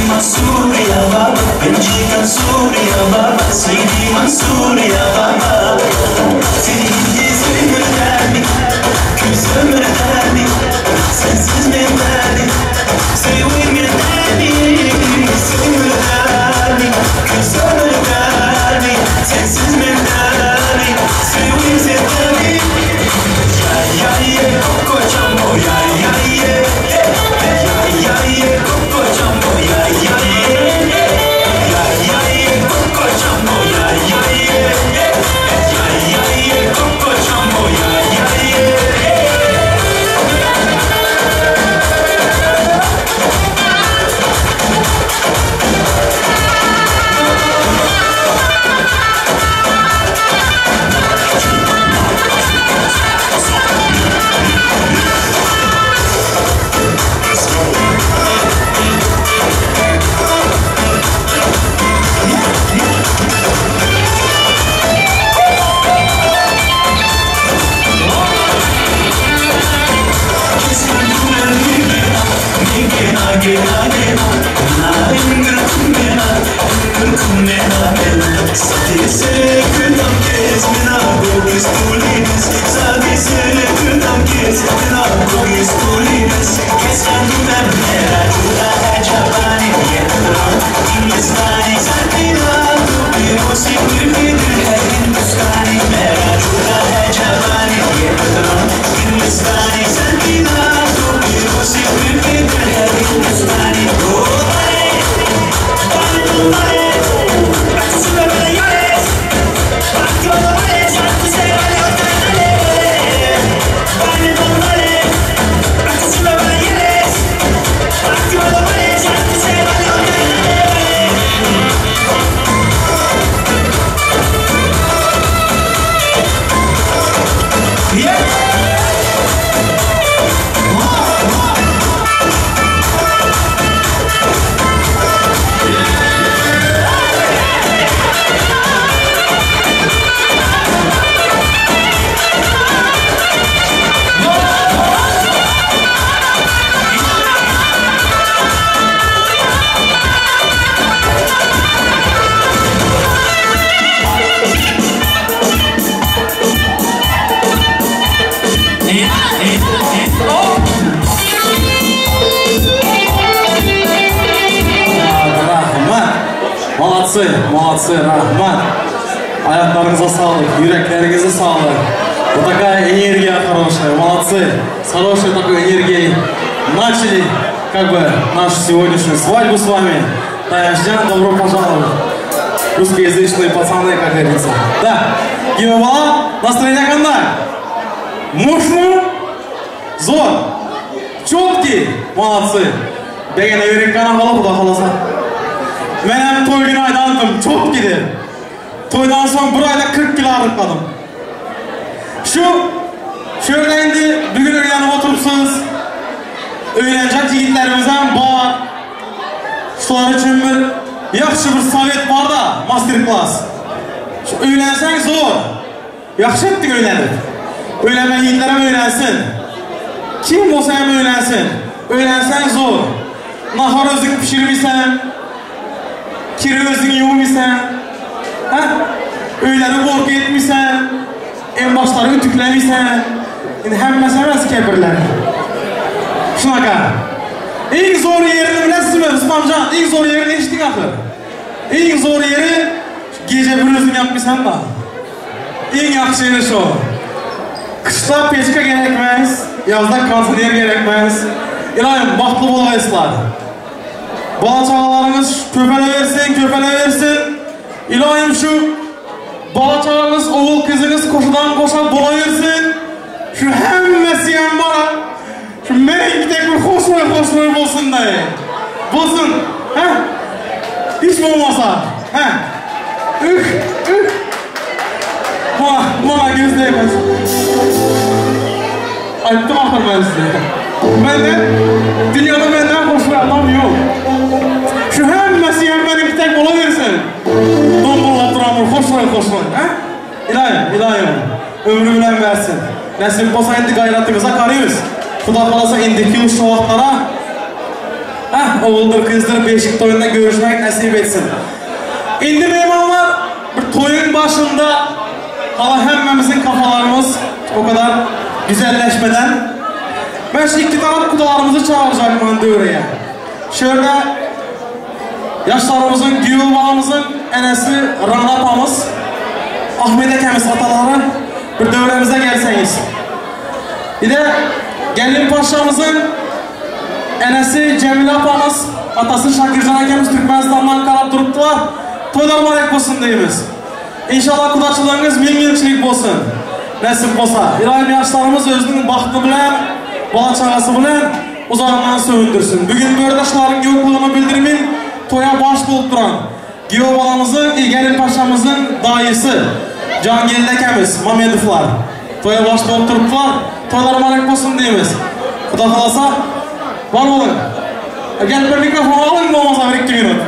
Mansour ya baba, بنجيك نصور يا بابا، سيدي منصور يا بابا. Sensiz beni, sevim beni, sevim beni, küsüm beni, sensiz beni, sevim beni. Ya ya ye koko jambo, ya ya ye, ya ya ye koko jambo, ya ya ye, ya ya ye koko jambo, ya ya ye, ya ya ye koko jambo, ya ya ye. Молодцы, молодцы, rahmat. Ayaklarınıza sağlık, yüreklerinize sağlık. Вот такая энергия хорошая, молодцы. С хорошей такой энергией начали как бы нашу сегодняшнюю свадьбу с вами. Таянчжан, добро пожаловать. Русскоязычные пацаны, как говорится. Да, Гимовала, настроение кандай? Мощный, зор, четкий, молодцы. Деген эверин канал Xudo xohlasa. Men ham to'y kuni aylandim, cho'tki deb. To'ydan so'ng bir oyda 40 kilo arıqladim. Shu yerda endi bugun uylanib o'tiribsiz. Uylanacak yigitlarimiz ham bor. Shular uchun bir yaxshi bir sovet bor-da, master klass. Shu uylansang zo'r. Yaxshi etdik uylanib. Uylanmagan yigitlar ham uylansin. Kim bo'lsa ham uylansin. Uylansang zo'r. Nahor o'zing pishirmaysan. Kiri o'zing yuvmaysan. Ha? Uylarni bork etmaysan. En boshlari ütüklemaysan. Endi hammasi emas kepirlar. Shunaqa. Eng zo'r yerini bilasizmi, Rustamjon? Eng zo'r yerini eshitding axir. Eng zo'r yeri kecha bir o'zing yapmaysan-da. Eng yaxshi yeri shu. Qishda pechka kerak emas, yozda konditsioner kerak emas. Iloyim baxtli bo'lg'aysizlar. Bola chaqalaringiz ko'payversin, ko'payversin. Iloyim shu bola chaqangiz, o'g'il qizingiz qo'shadan qo'sha bo'laversin. Shu hammasi ham bor. Shu meningdek bir xushro'y bo'lsin-da. Bo'lsin, ha? Hech bo'lmasa, ha? Ux, ux. Mana gözlaymiz. Aytdim axir men sizga. Menden, dunyoda mendan xushro'y odam yo'q. Shu hammasi ham meningdek bo'laversin. Do'mbo'llab turaman, xushro'y, ha? Iloyim, iloyim. Ömrü bilan bersin. Nasib bo'lsa endi g'ayratimizga qaraymiz. Xudo xohlasa endiki shu vaqtlara o'g'ildir, qizdir beshik to'yida ko'rishmak nasib etsin. Endi mehmonlar, bir to'yning boshida hali hammamizning kafalarimiz o kadar güzelleşmeden ben şu iki taraf kudalarımızı çağıracakman devreye. Şöyle yaşlarımızın, güyül balamızın enesi Rana apamız, Ahmet akamiz ataları bir devremize gelseniz. Bir de gelin paşamızın enesi Cemile apamız, atası Şakircan akamiz Türkmenistan'dan qarab turibdilar. To'ylar muborak bo'lsin deymiz. İnşallah qudachiliginiz ming yilchilik bo'lsin. Nasib bo'lsa. Ilohim yoshlarimiz o'zining baxti bilan, bola chaqasi bilan uzog'dan sevindirsin. Bugun bu yerda shularning yo'qligini bildirmay, to'ya bosh bo'lib turan kuyov bolamizning, gelin pashamizning doyisi Jongeldi akamiz Mamedovlar to'ya bosh bo'lib turibdilar. To'ylar muborak bo'lsin deymiz. Xudo xolasa, bor bo'ling. Agar bir mikrofon oling bo'lmasa 1-2 minut.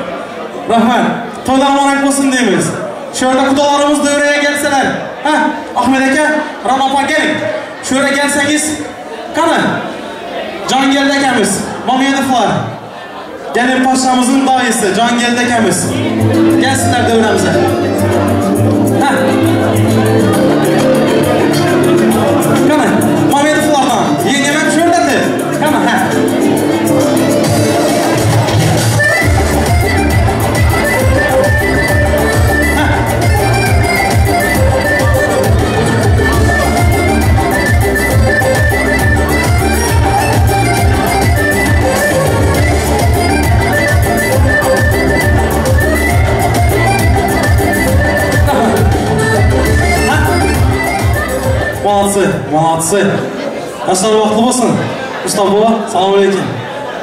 Rahmat. To'ylar muborak bo'lsin deymiz. Shu yerda qudalarimiz davraga kelsalar, ha, Ahmed aka, Rana opa keling. Shu yerga kelsangiz, qani? Jongeldi akamiz, Mamedovlar. Gelin pashamizning doyisi Jongeldi akamiz. Kelsinlar davramizga. Ha. Qani? Mamedovlardan yengam ham shu yerda. Qani, ha. Молодцы, молодцы. Yoshlar baxtli bo'lsin. Mustafa baba, salom alaykum.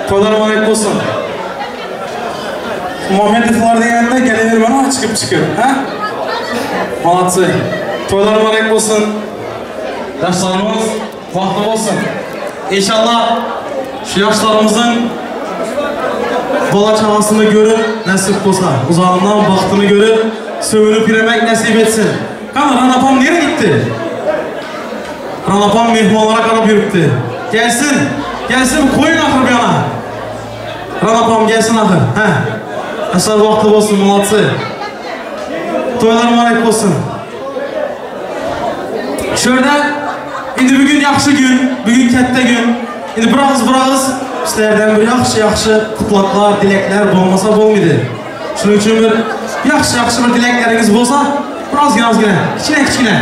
To'ylar muborak bo'lsin. Mamedovlar deganda kelaverman chiqib-chiqib, ha? Молодцы. To'ylar muborak bo'lsin. Yoshlarimiz baxtli bo'lsin. Inshaalloh shu yoshlarimizning bola chaqasini ko'rib, nasib bo'lsa, uzog'dan baxtini ko'rib, sevinib yurmak nasib etsin. Qani, Rana opam nereye gitti? Rana opam mehmonlara qarab yuribdi. Gelsin, gelsin, qo'ying axir bu yana. Rana opam gelsin axir. Ha. Yoshlar baxtli bo'lsin, молодцы. To'ylar muborak bo'lsin. Shu yerda endi bugun yaxshi kun, bugun katta kun. Endi bir og'iz sizlardan bir yaxshi-yaxshi qutlaqlar, dilaklar bo'lmasa bo'lmaydi. Shuning uchun bir yaxshi-yaxshi bir dilaklaringiz bo'lsa, bir ozgina, kichkina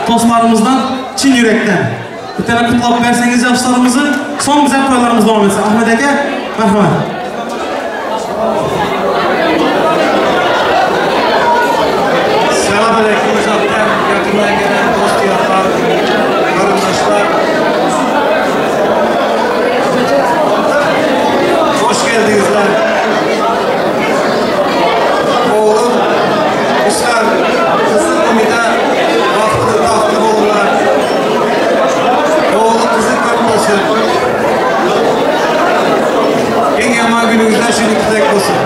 do'stlarimizdan chin yürekten bir tane kutlab verseniz yaşlarımızı, son güzel toylarımız devam etsin. Ahmet aka, merhamet. Selamünaleyküm uzaktan, yakından gelen dost yarlar, kardeşler. Hoş geldinizler. Oğlum, Rüstem, kızım Umide, bahtlı olurlar. Oğlum kızım kutlu olsun. En yaman gününüzden şimdi güzel olsun.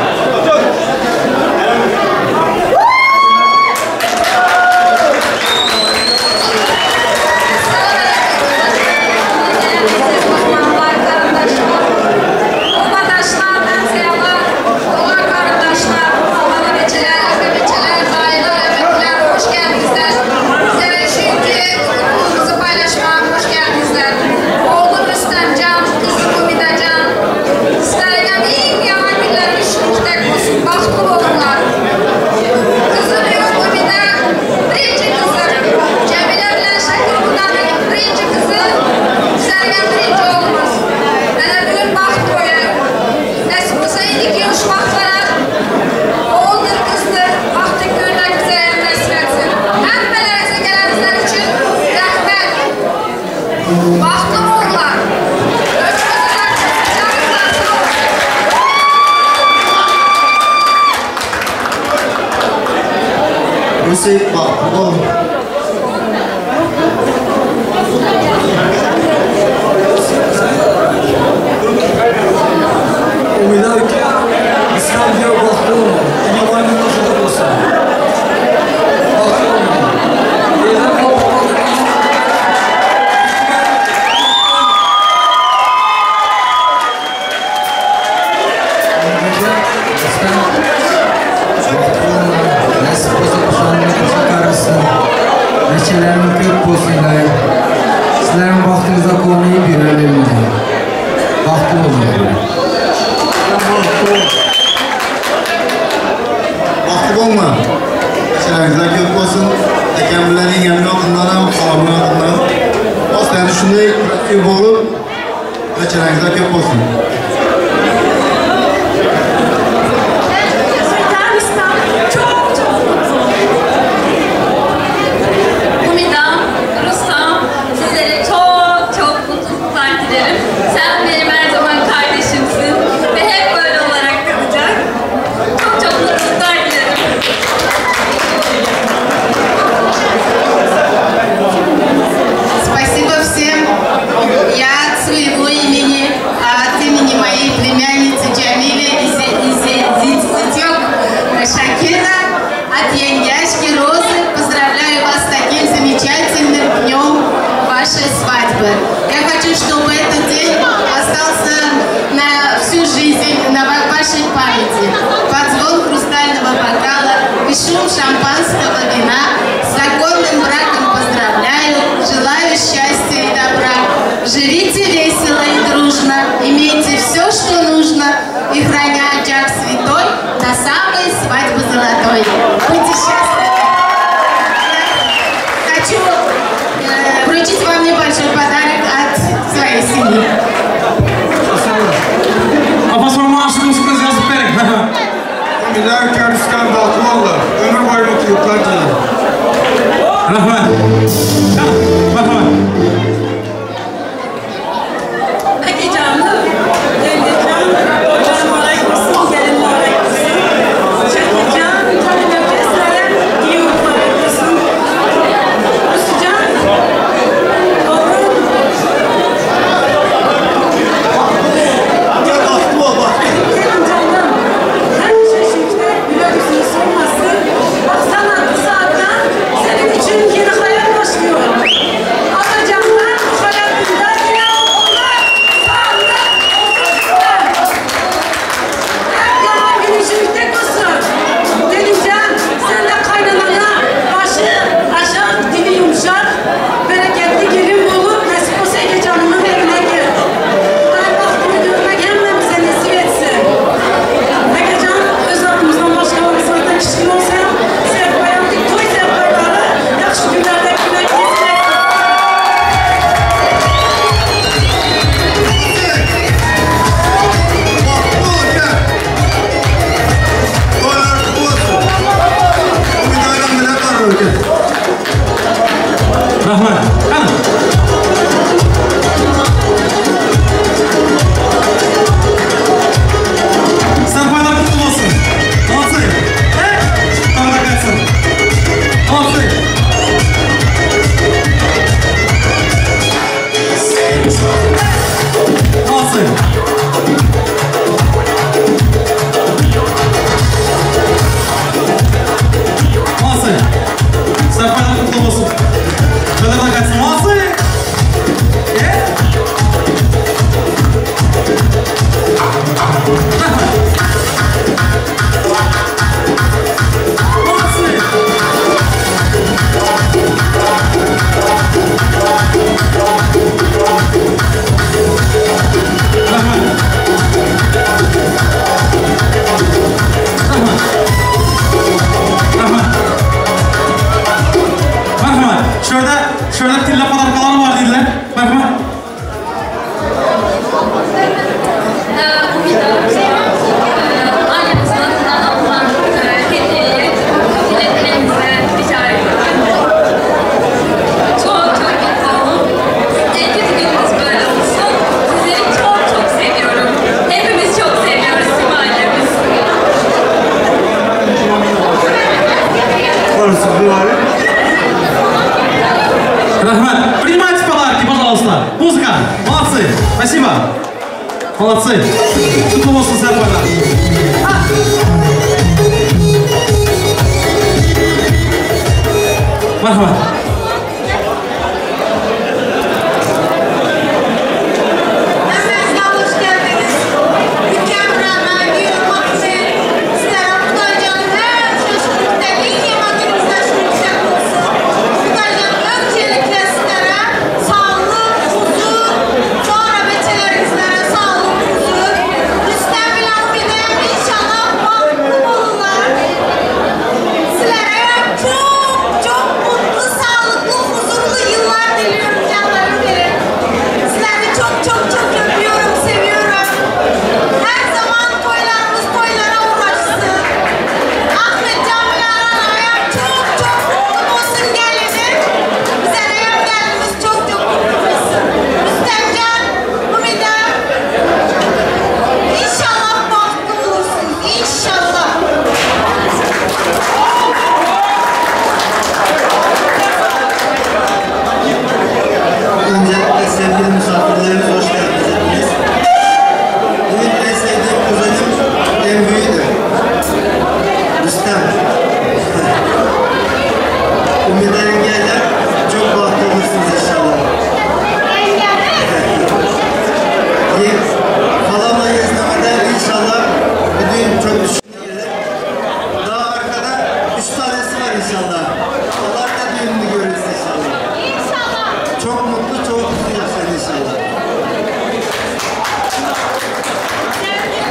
Hüseyin bak, oğlum. Umidar ki, İslam diyor bahtı olma. Yabancı nasıl olsun. Bahtı olma. и храня очаг святой до самой свадьбы золотой. Будьте счастливы. Хочу вручить вам небольшой подарок от своей семьи. Giderken skandal kullandı. Ömür boyu mutluluklar dilerim. Rahmat. Rahmat. Akacanım, Devletcan, hocam mübarek olsun, gelin mübarek olsun. Şakircan, canım öpesler, iyi mübarek olsun. Ruscan, oğlum. Gel baktım ol bak. Gelin canım. Her şekilde güler yüzünü solmasın. Baksana bu saatten senin için yeni hayat başlıyor. Atacanlar bu hayatında yine onlar sağında otursunlar. Her zaman güneşin tek olsun. Gelincan sen de kaynanana başı aşağı dili yumuşak bereketli gelin bulup nasip olsa Ege canımın evine gir. Day baktığını görmek hemmemize nasip etsin. Egecan öz adımızdan başkalarımızdan kişi olsa serpayamdık toy serpayları yaxşı günlerde güne kesin. Toylar kutlu olsun. Bugün ayran bile var öyle. Rahmat. Qani. Sarpaylar kutlu olsun. Молодцы. To'g'ri qaytsin. Молодцы. Молодцы. Молодцы. Sarpaylar kutlu olsun. To'g'ri qaytsin. Молодцы. Rahmat. Молодцы. Rahmat. Rahmat. Rahmat. Marhamat. Şurada tilla podarkalar var dediler. Marhamat. Ailemizin adından alınan hediyeyi kabul etmenizi rica ediyorum. Çok çok mutlu oldum. İyi ki düğünümüz böyle olsun. Sizleri çok çok seviyorum. Hepimiz çok seviyoruz tüm ailemiz. Rahmat. Принимайте подарки, пожалуйста. Музыка. Молодцы. Спасибо. Молодцы. Kutlu olsun serpaylar. Marhamat. Hepinize hoş geldiniz. Ülkem rağmen, yürümek için sizlere Xudaycan'ın her şaşırtıkta en yaman günümüzde şükür olsun. Xudaycan öncelikle sizlere sağlık, huzur, sonra beçelerimizlere sağlık, huzur. Rüstem ile Umidem inşallah bahtlı olurlar. Sizlere çok çok mutlu, sağlıklı, huzurlu yıllar diliyorum canlarım benim. Sizleri çok çok çok öpüyorum, seviyorum. Her zaman toylarımız toylara uğraşsın. Ahmet Can ile Aranay'a çok çok mutlu olsun gelinim. Bize Reyhan gelinimiz çok çok mutlu olsun. Rüstem Can, Umidem, İnşallah bahtlı olursunuz, inşallah. Öncelikle sevgili misafirlerimiz hoş geldiniz hepiniz. Benim en sevdiğim kuzenim en büyüğüdür. Rüstem. Ümide yengeyle çok bahtlı olursunuz inşallah. Halamla gezmemeden inşallah bu düğün çok düşündü gelir. Daha arkada 3 tanesi var inşallah. Onlar da düğününü görürüz inşallah. Çok mutlu, çok mutlu yaşayın inşallah. Sevgili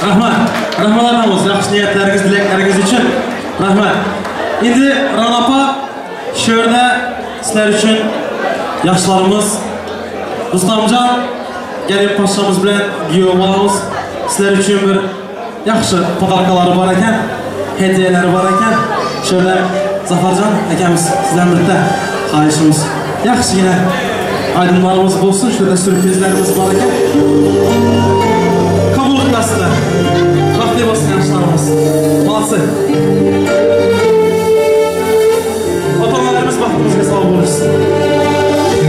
Rahmat. Rahmat atamiz, yaxshi niyatlaringiz, tilaklaringiz uchun. Rahmat. Endi Ra'no opa, shu yerda sizlar uchun yoshlarimiz Rustamjon Garib poshshamiz bilan kuyov bolamiz sizlar uchun bir yaxshi podarkalari bor ekan, hadiyalari bor ekan. Shu yerda Zafarjon akamiz sizdan bitta xohishimiz, yaxshigina aydınlarımız bo'lsin, shu yerda syurprizlarimiz bor ekan. Qabul qilasizlar. Baxtli bo'lsin yoshlarimiz. Молодцы. Ota-onalarimiz baxtimizga sabab bo'lishsin.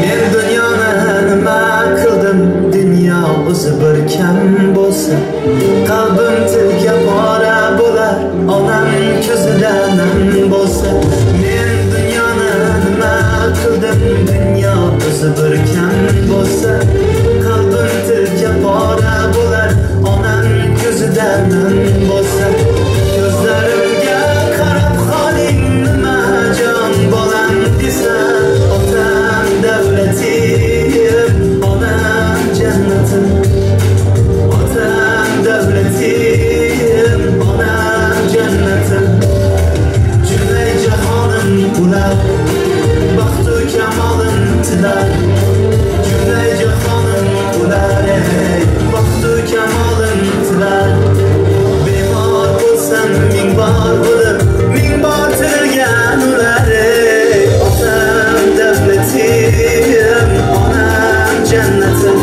Men dunyoni nima qildim, dunyo o'zi bir kam bo'lsa, qalbim tilga pora bo'lar, onam ko'zida nam bo'lsa. Men dunyoni nima qildim, dunyo o'zi bir kam bo'lsa, qalbim tilga pora bo'lar, onam ko'zida nam bo'lsa. Ko'zlarimga qarab holing nima jon bolam desa, otam davlatim, onam jannatim. Otam davlatim, onam jannatim. Jumla jahonim ular, baxtu kamolim tilar. Jumla jahonim ular, ey, baxtu kamolim tilar. Bemor bo'lsam ming bor o'lib, ming bor tirilgan ular, ey, otam davlatim, onam jannatim.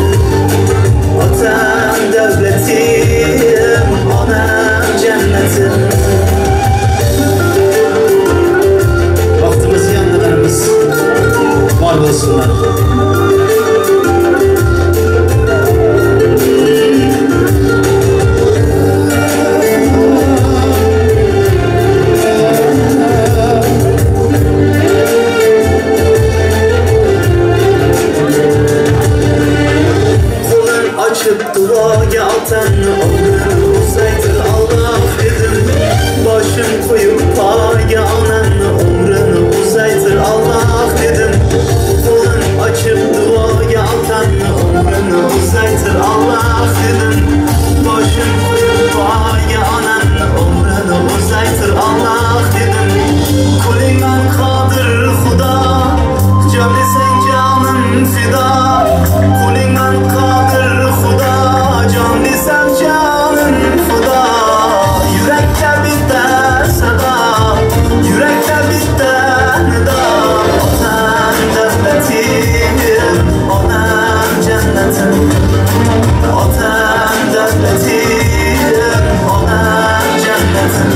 Otam davlatim, onam jannatim. Vaqtimiz yandalarimiz bor bo'lsinlar. Qo'lim ochib duoga otamni umrini uzaytir Alloh dedim. Boshim qo'yib poyga onamni umrini uzaytir Alloh dedim. Qo'lim ochib duoga otamni umrini uzaytir Alloh dedim. Boshim qo'yib poyga onamni umrini uzaytir Alloh dedim. Qo'lingman qodir Xudo, jon desang jonim fido. Qo'lingman qodir Xudo, jon desam jonim fido. Yurakda bitta sado, yurakda bitta nido. Otam davlatim, onam jannatim. Otam davlatim, onam jannatim.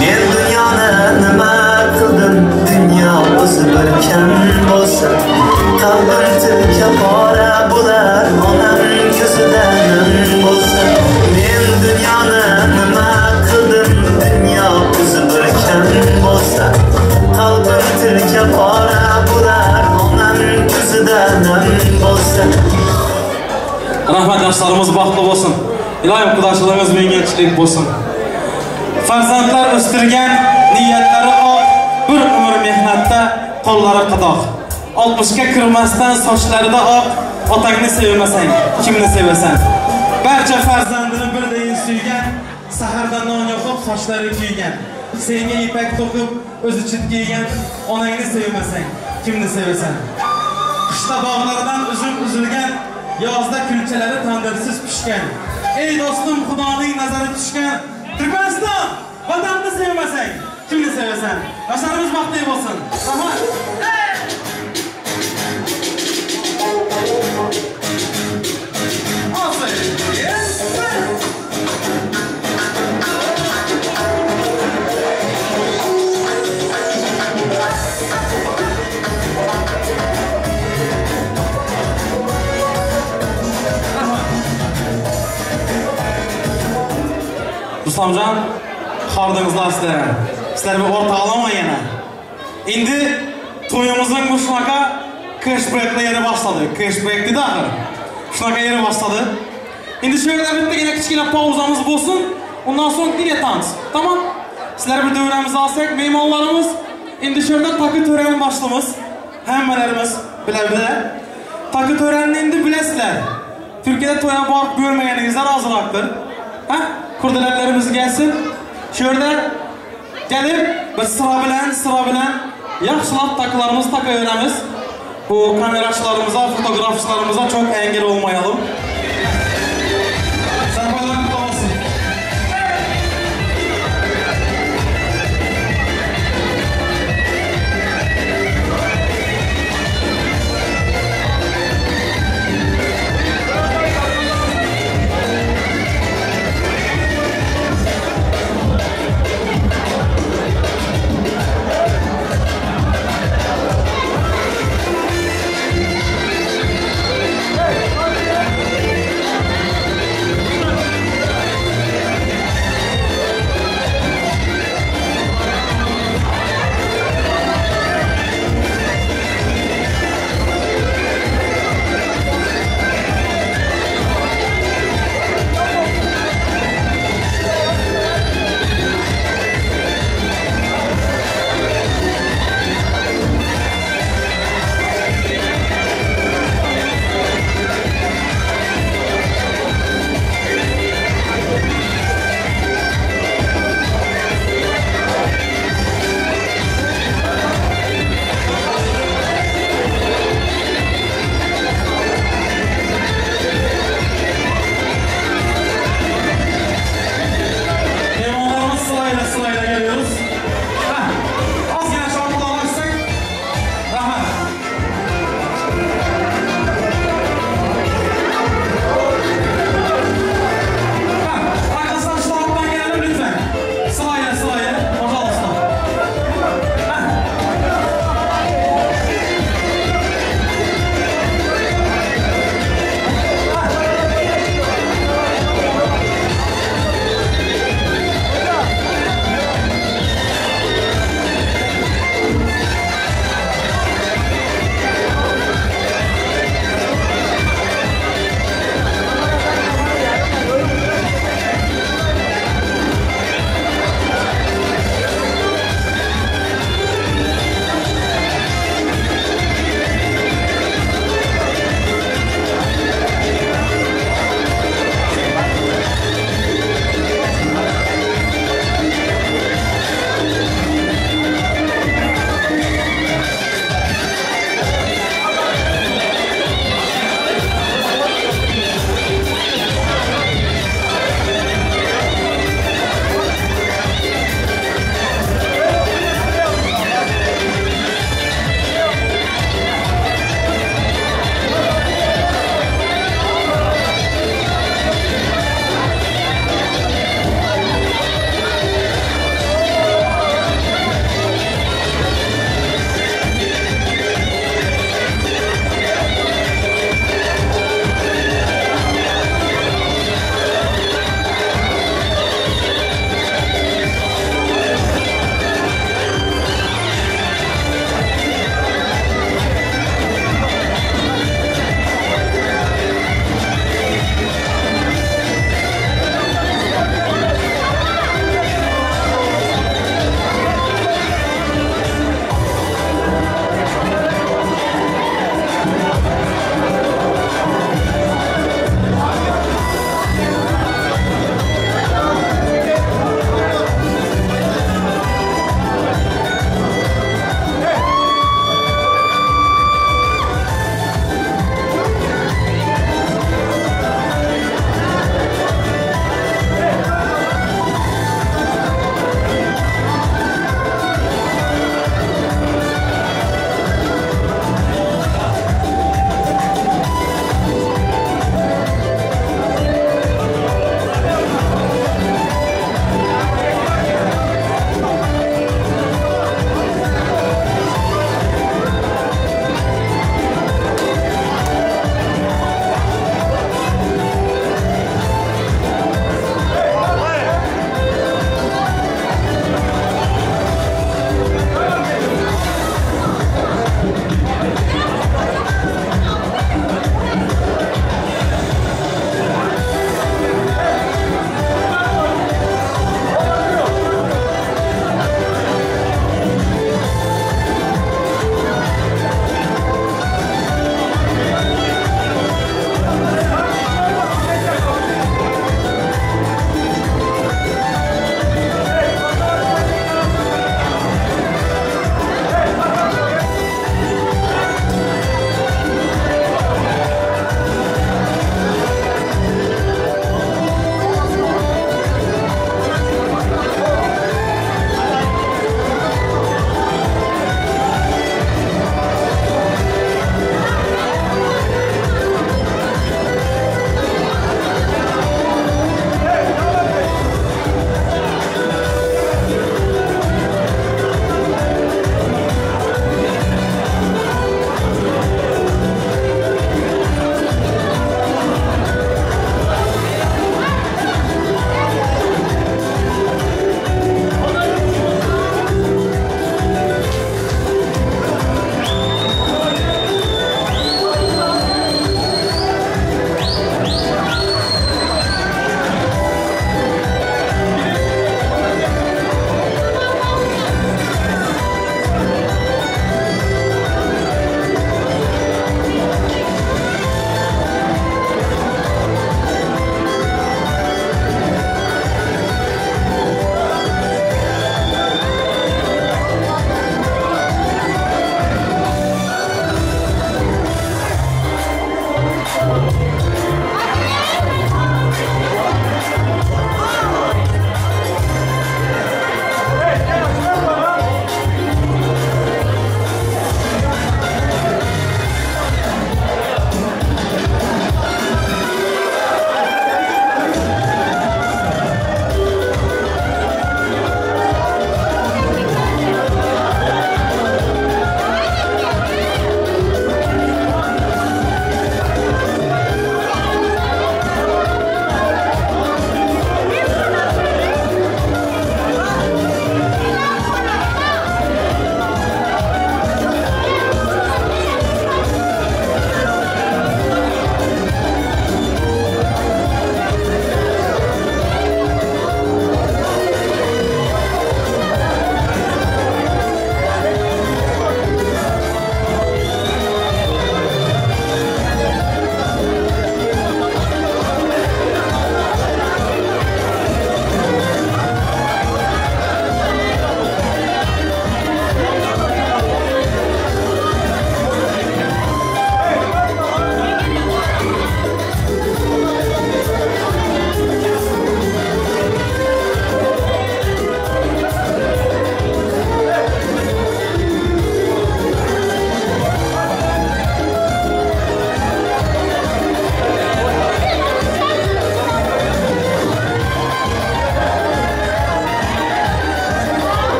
Men dunyoni nima qildim, dunyo o'zi bir kam bo'lsa, qalbim tilka pora bo'lar, onam ko'zida nam bo'lsa. Men dunyoni nima qildim, dunyo o'zi bir kam bo'lsa, qalbim tilka pora bo'lar, onam ko'zida nam bo'lsa. Rahmat, yoshlarimiz baxtli bo'lsin. Iloyim qudachiligimiz menganchilik bo'lsin. Farzandlar o'stirgan niyatlari oq, bir umr mehnatda qo'llari qadoq. 60ga kirmasdan sochlarida oq, otangni sevmasang, kimni sevasan? Barcha farzandini birdayin suygan, saharda non yoqib, sochlari kuygan. Senga ipak to'qib, o'zi chit kiygan, onangni sevmasang, kimni sevasan? Qishda bog'lardan uzum uzilgan, yozda kulchalari tandirsiz pishgan. Ey do'stim, Xudoning nazari tushgan, Turkmaniston, vatanni sevmasang, kimni sevasan? Yoshlarimiz baxtli bo'lsin. Rahmat. Rustamjon, xordingizlar sizlar. Sizlar bir o'rta olaman yana. Endi to'yimizning bu shunaqa cashbackli yeri boshladi. Cashback dedi axir. Shunaqa yeri boshladi. Endi shu yerda bittagina kichkina pauzamiz bo'lsin. Undan so'ng yine tans. Tamam? Sizlar bir davramizni olsak, mehmonlarimiz endi shu yerda takı töreni boshlaymiz. Hammalarimiz bila-bila. Takı törenini endi bilasizlar. Turkiyada to'yga borib ko'rmaganingizlar ozroqdir. Ha? Kurdelenlerimiz gelsin. Şöyle gelip bir sıra bilen yaxşılap takılarımızı takıveremiz. Bu kameraçılarımıza, fotoğrafçılarımıza çok engel olmayalım. Sarpaylar kutlu olsun. Hey!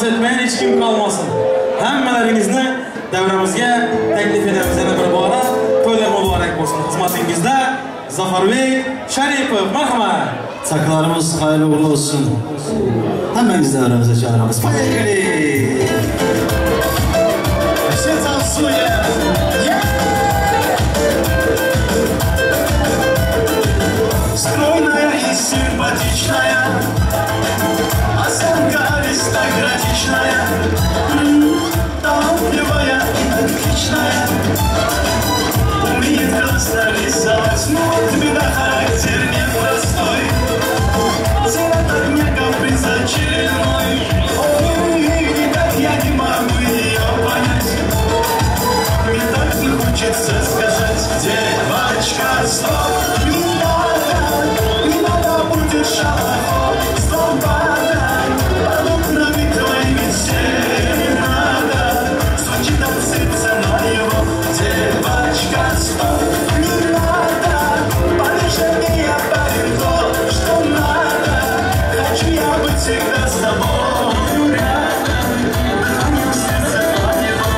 Dans etmagan hech kim qolmasin. Hammalaringizni davramizga taklif etamiz yana bir bora. To'ylar muborak bo'lsin. Xizmatingizda Zafarbek Sharipov, marhamat. Takılarımız hayırlı uğurlu olsun. Hammangizni davramizga chaqiramiz. Поехали! Все танцуем! Стройная и симпатичная, осанка аристократичная, талантливая и тактичная, умеет классно рисовать, но вот беда, характер непростой. Цвет огня каприз очередной. Ой, никак я не могу ее понять. Мне так не хочется сказать: девочка, стоп, не надо, не надо, будешь шалоход, свобода, под окнами твоими серенада звучит от сердца моего. Девочка, стоп, не надо, поверь мне, я парень то, что надо. Хочу я быть всегда с тобой рядом, дыханием сердца твоего.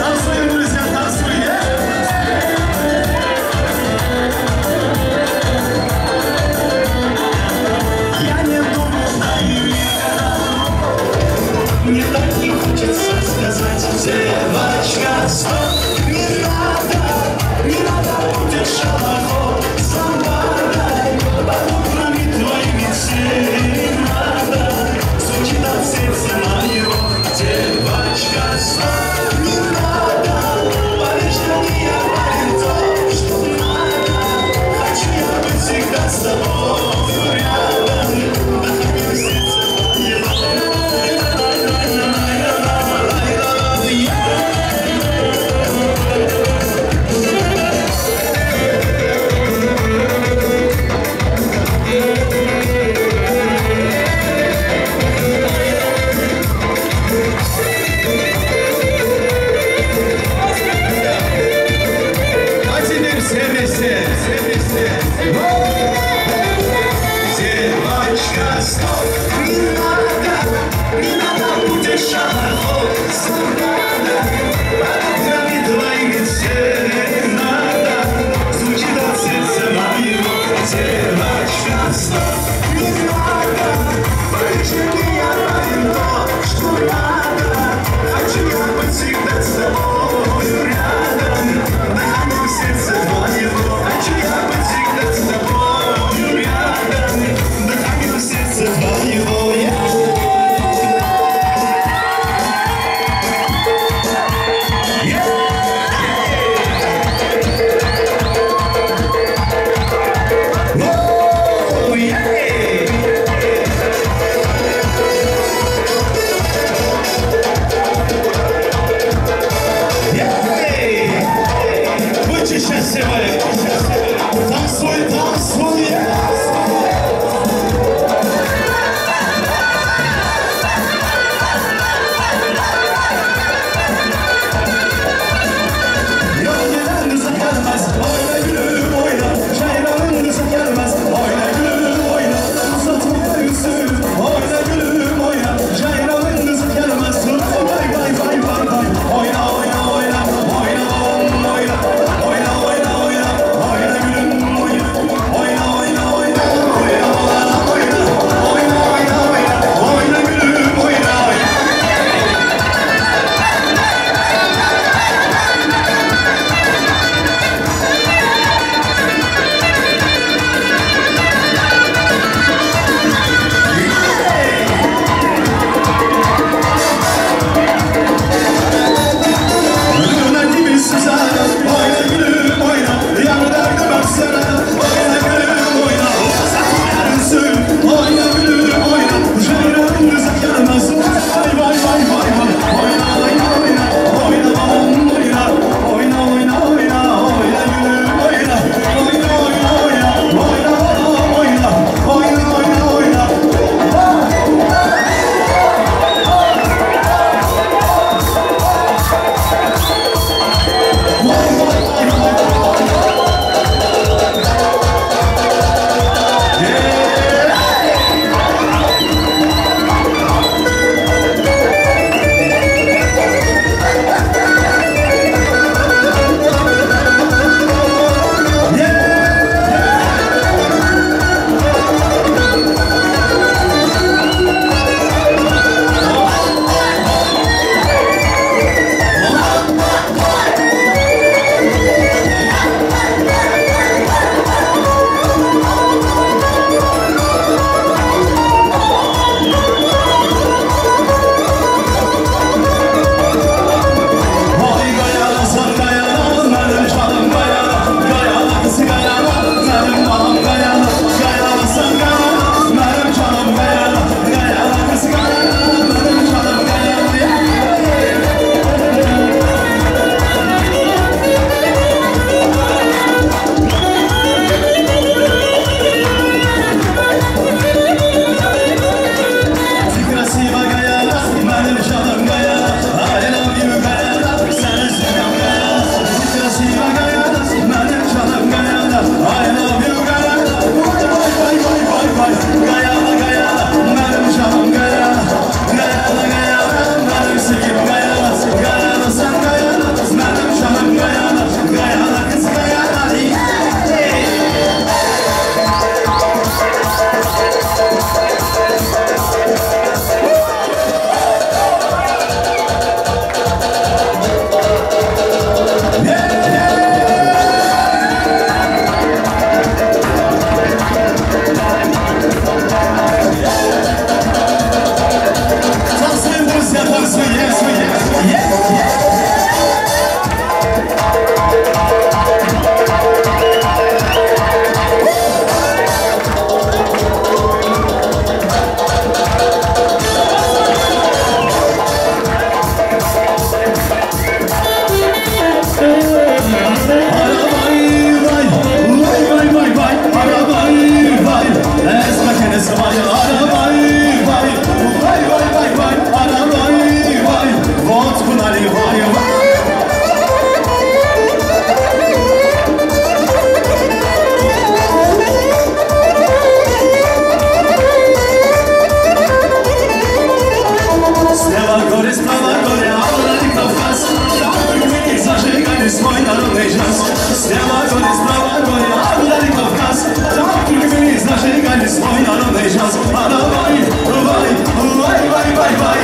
Танцуем, друзья, танцуем! Я не думал, да и никогда. Мне так не хочется сказать: девочка, стоп, не надо, не надо, будешь шалоход, свобода, под окнами твоими серенада звучит от сердца моего. Девочка, стоп, не надо, поверь, что мне я парень то, что надо. Хочу я быть всегда с тобой рядом, дыханием сердца твоего.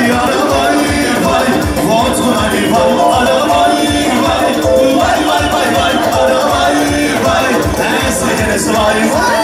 vay, ara vay vay, вот vay vay, ara vay vay, vay vay vay vay, ara vay vay, es vay vay.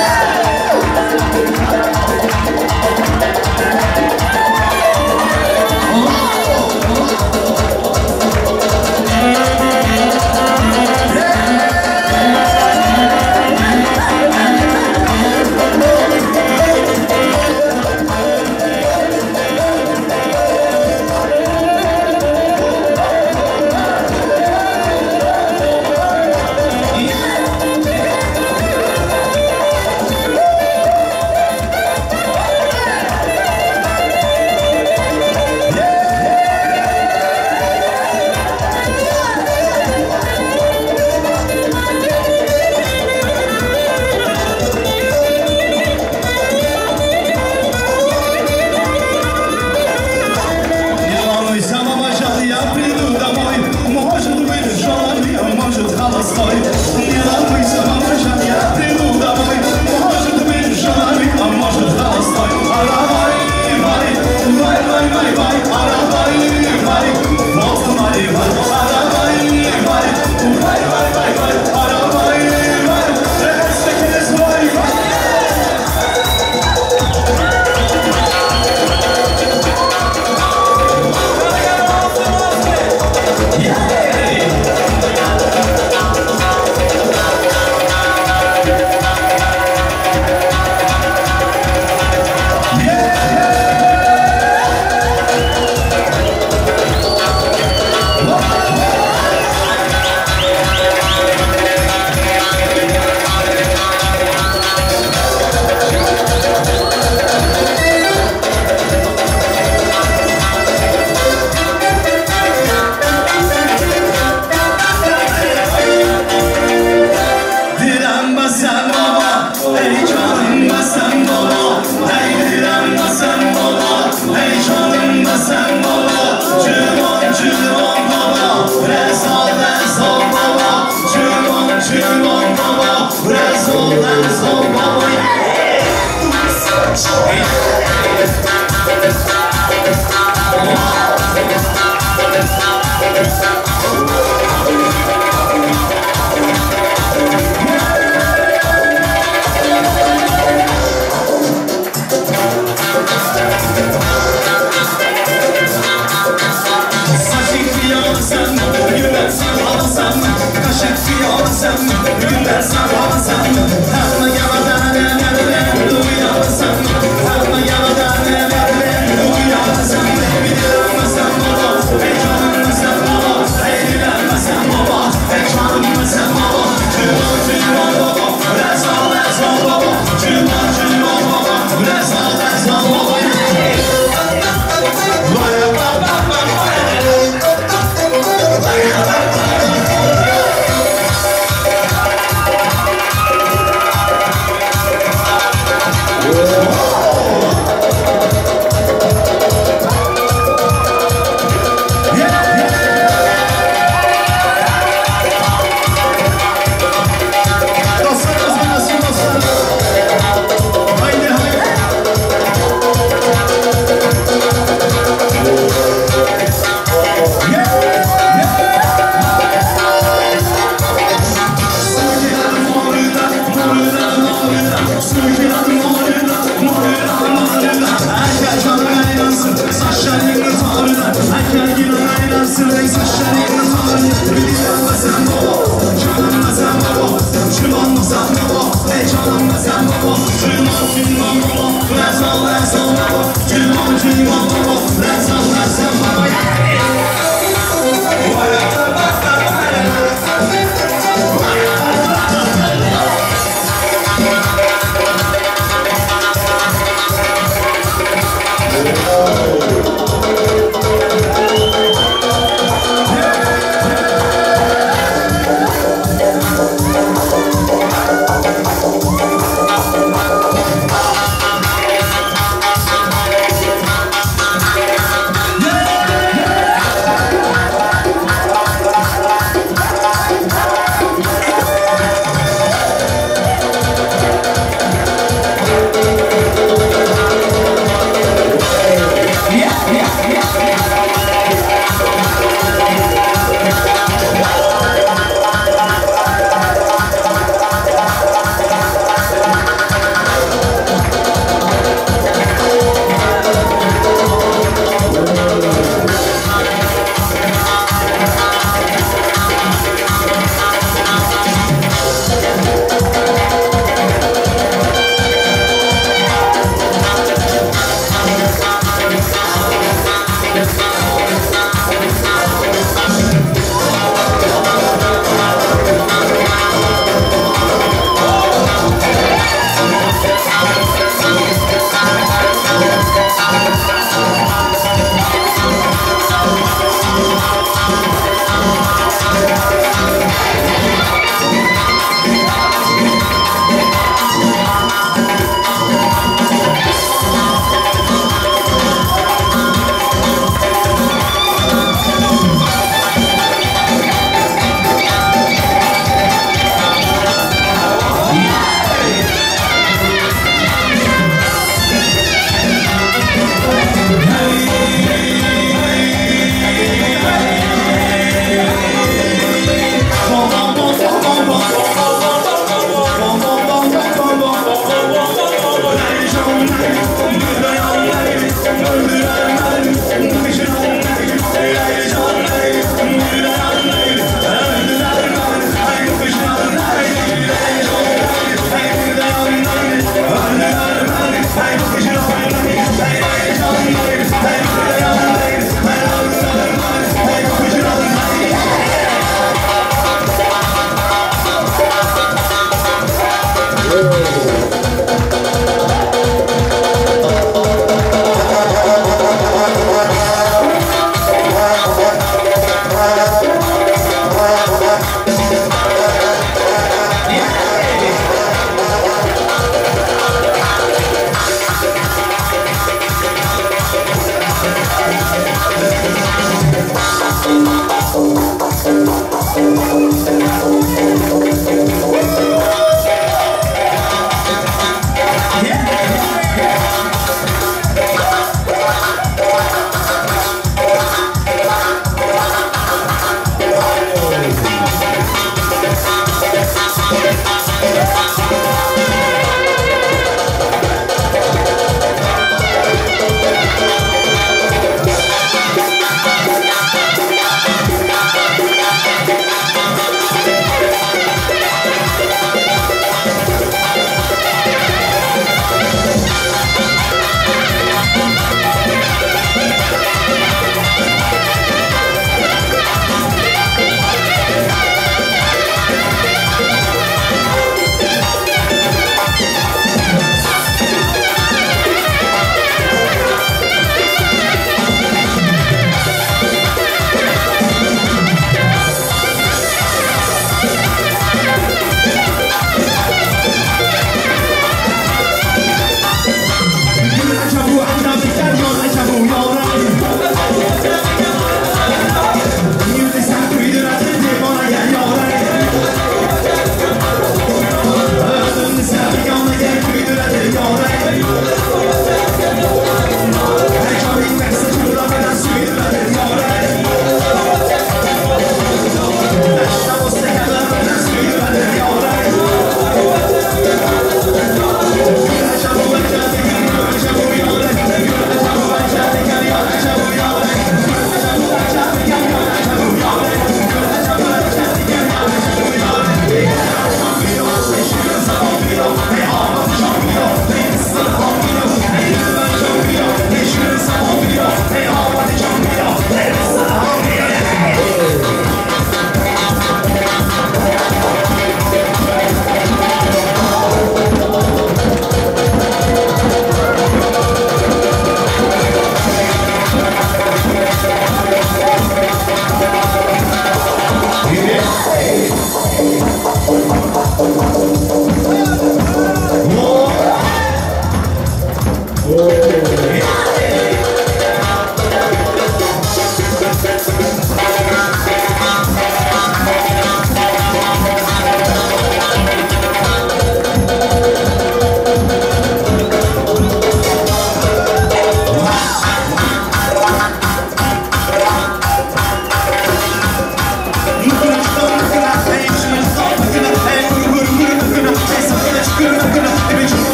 Yeah!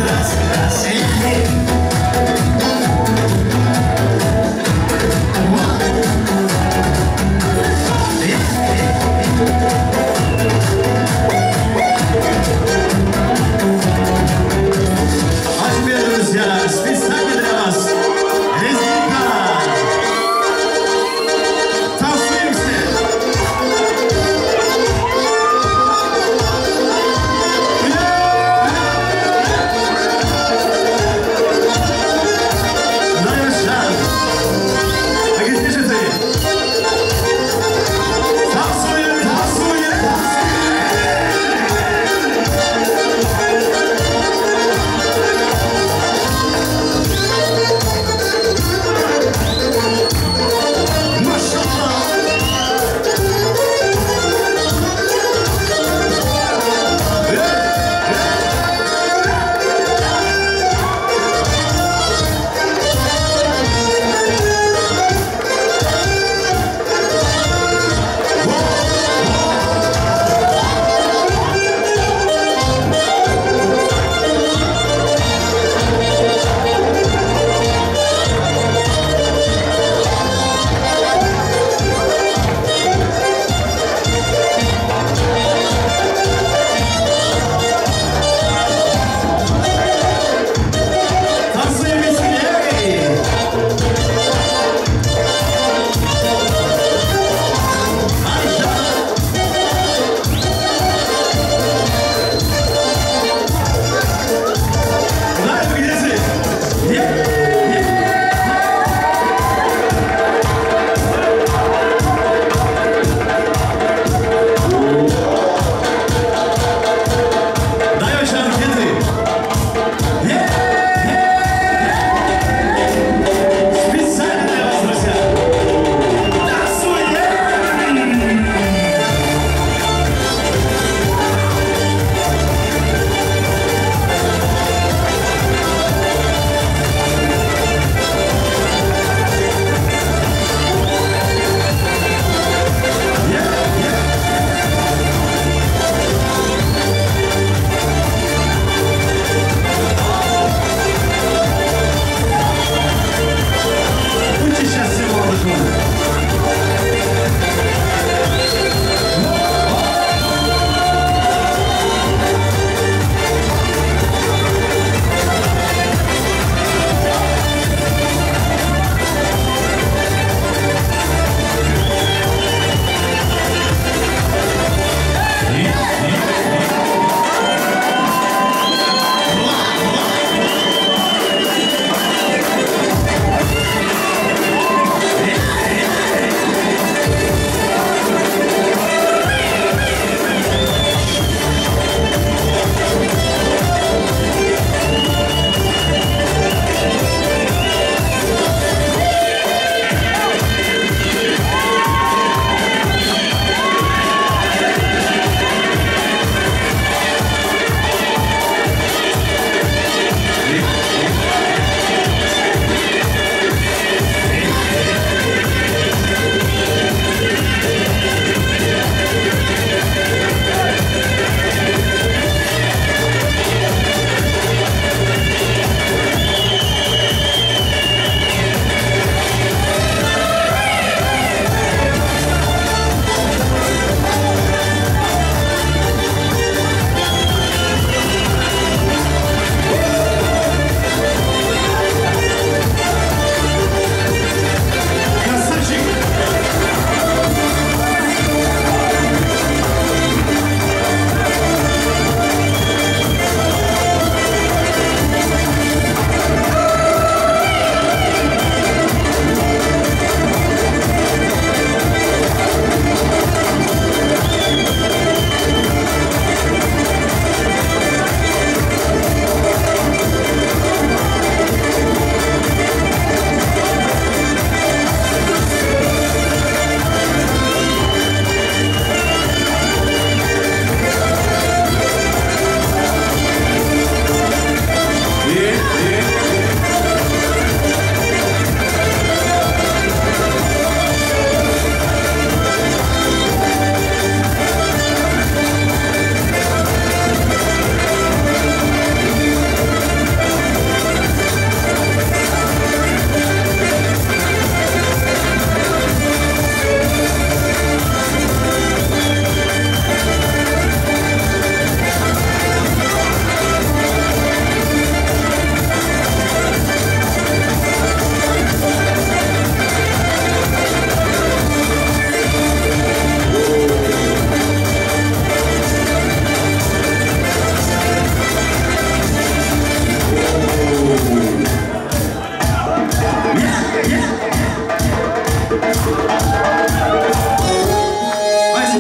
Раз, раз.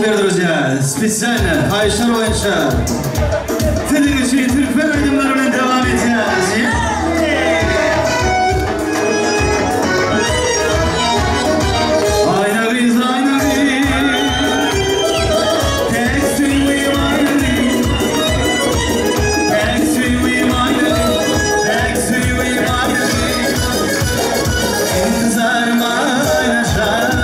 Теперь, друзья, специально xohishlar bo'yicha siz uchun turkman aydımları bilan davom etamiz. Ayna kız, ayna kız, tek suyum ayna kız, tek suyum ayna kız, tek suyum ayna kız, intizarım ayna şan.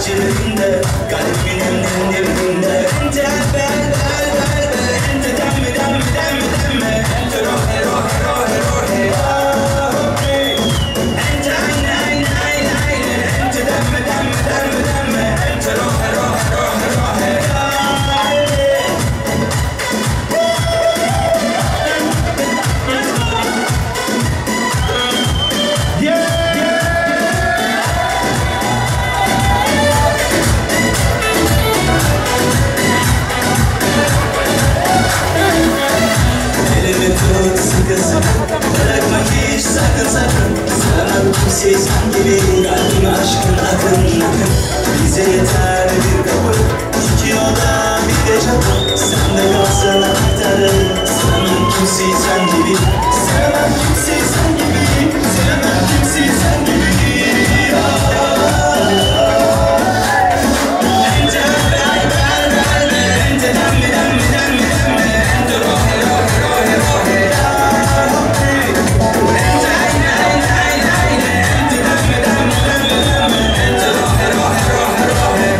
cebimde, kalbimin en dibinde. انت بل بل بل بل، انت دم دم دم دم، انت روحي روحي روحي روحي. انت عين عين عين عين، انت دم دم دم دم، انت روحي روحي روحي روحي. Elimi tut sıkı sıkı, bırakma hiç sakın sakın. Sevmem kimseyi sen gibi, kalbime aşkın akın akın. Bize yeter bir kapı, iki oda bir de çatı. Sen de kalsın aktarın, sevmem kimseyi sen gibi. Sevmem kimseyi sen gibi, sevmem kimseyi sen gibi. انت بل بل بل بل، انت دم دم دم دم، انت روحي روحي روحي روحي. انت عين عين عين عين، انت دم دم دم دم، انت روحي روحي روحي روحي.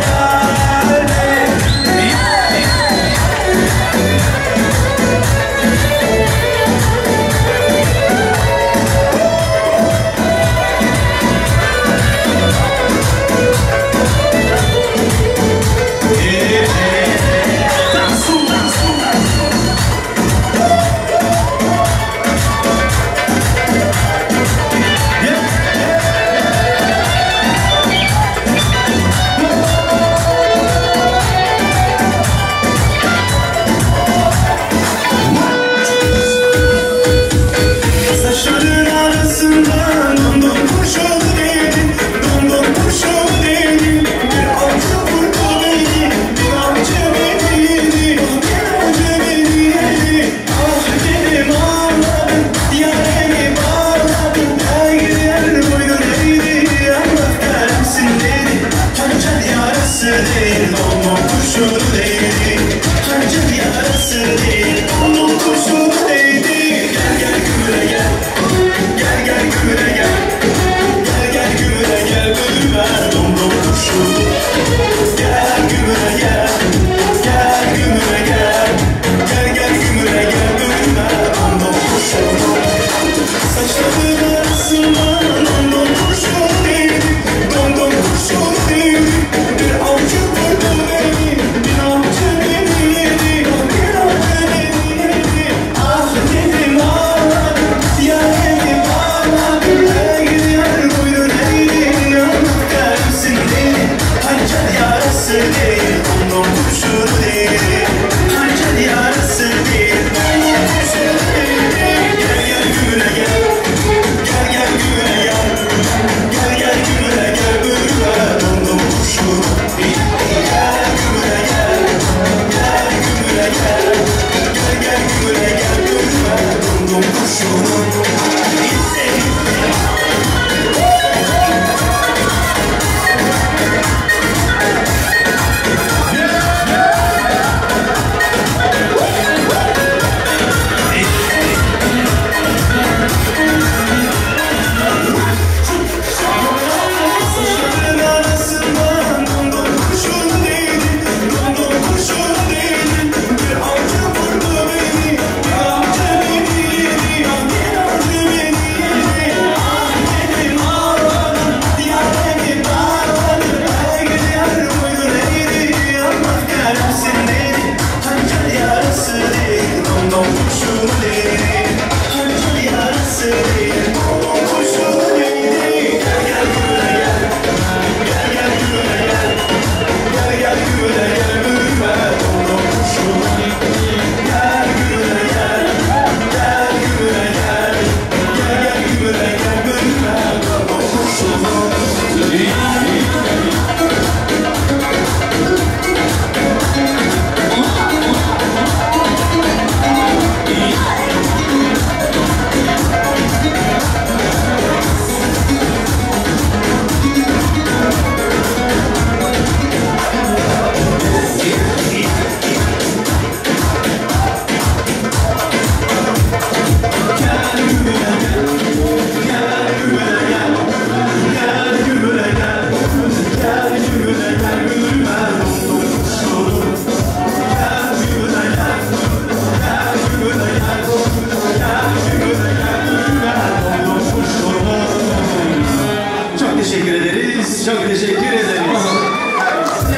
Teşekkür ederiz.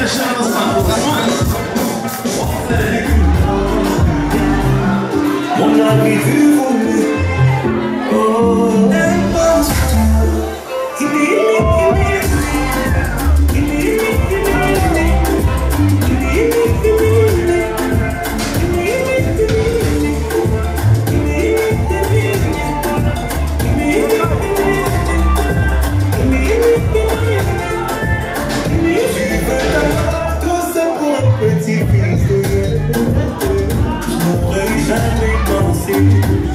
Yaşlarımız mahvolsun. Mon ami du voulu. Oh, petit fils de. Je n'aurais jamais pensé.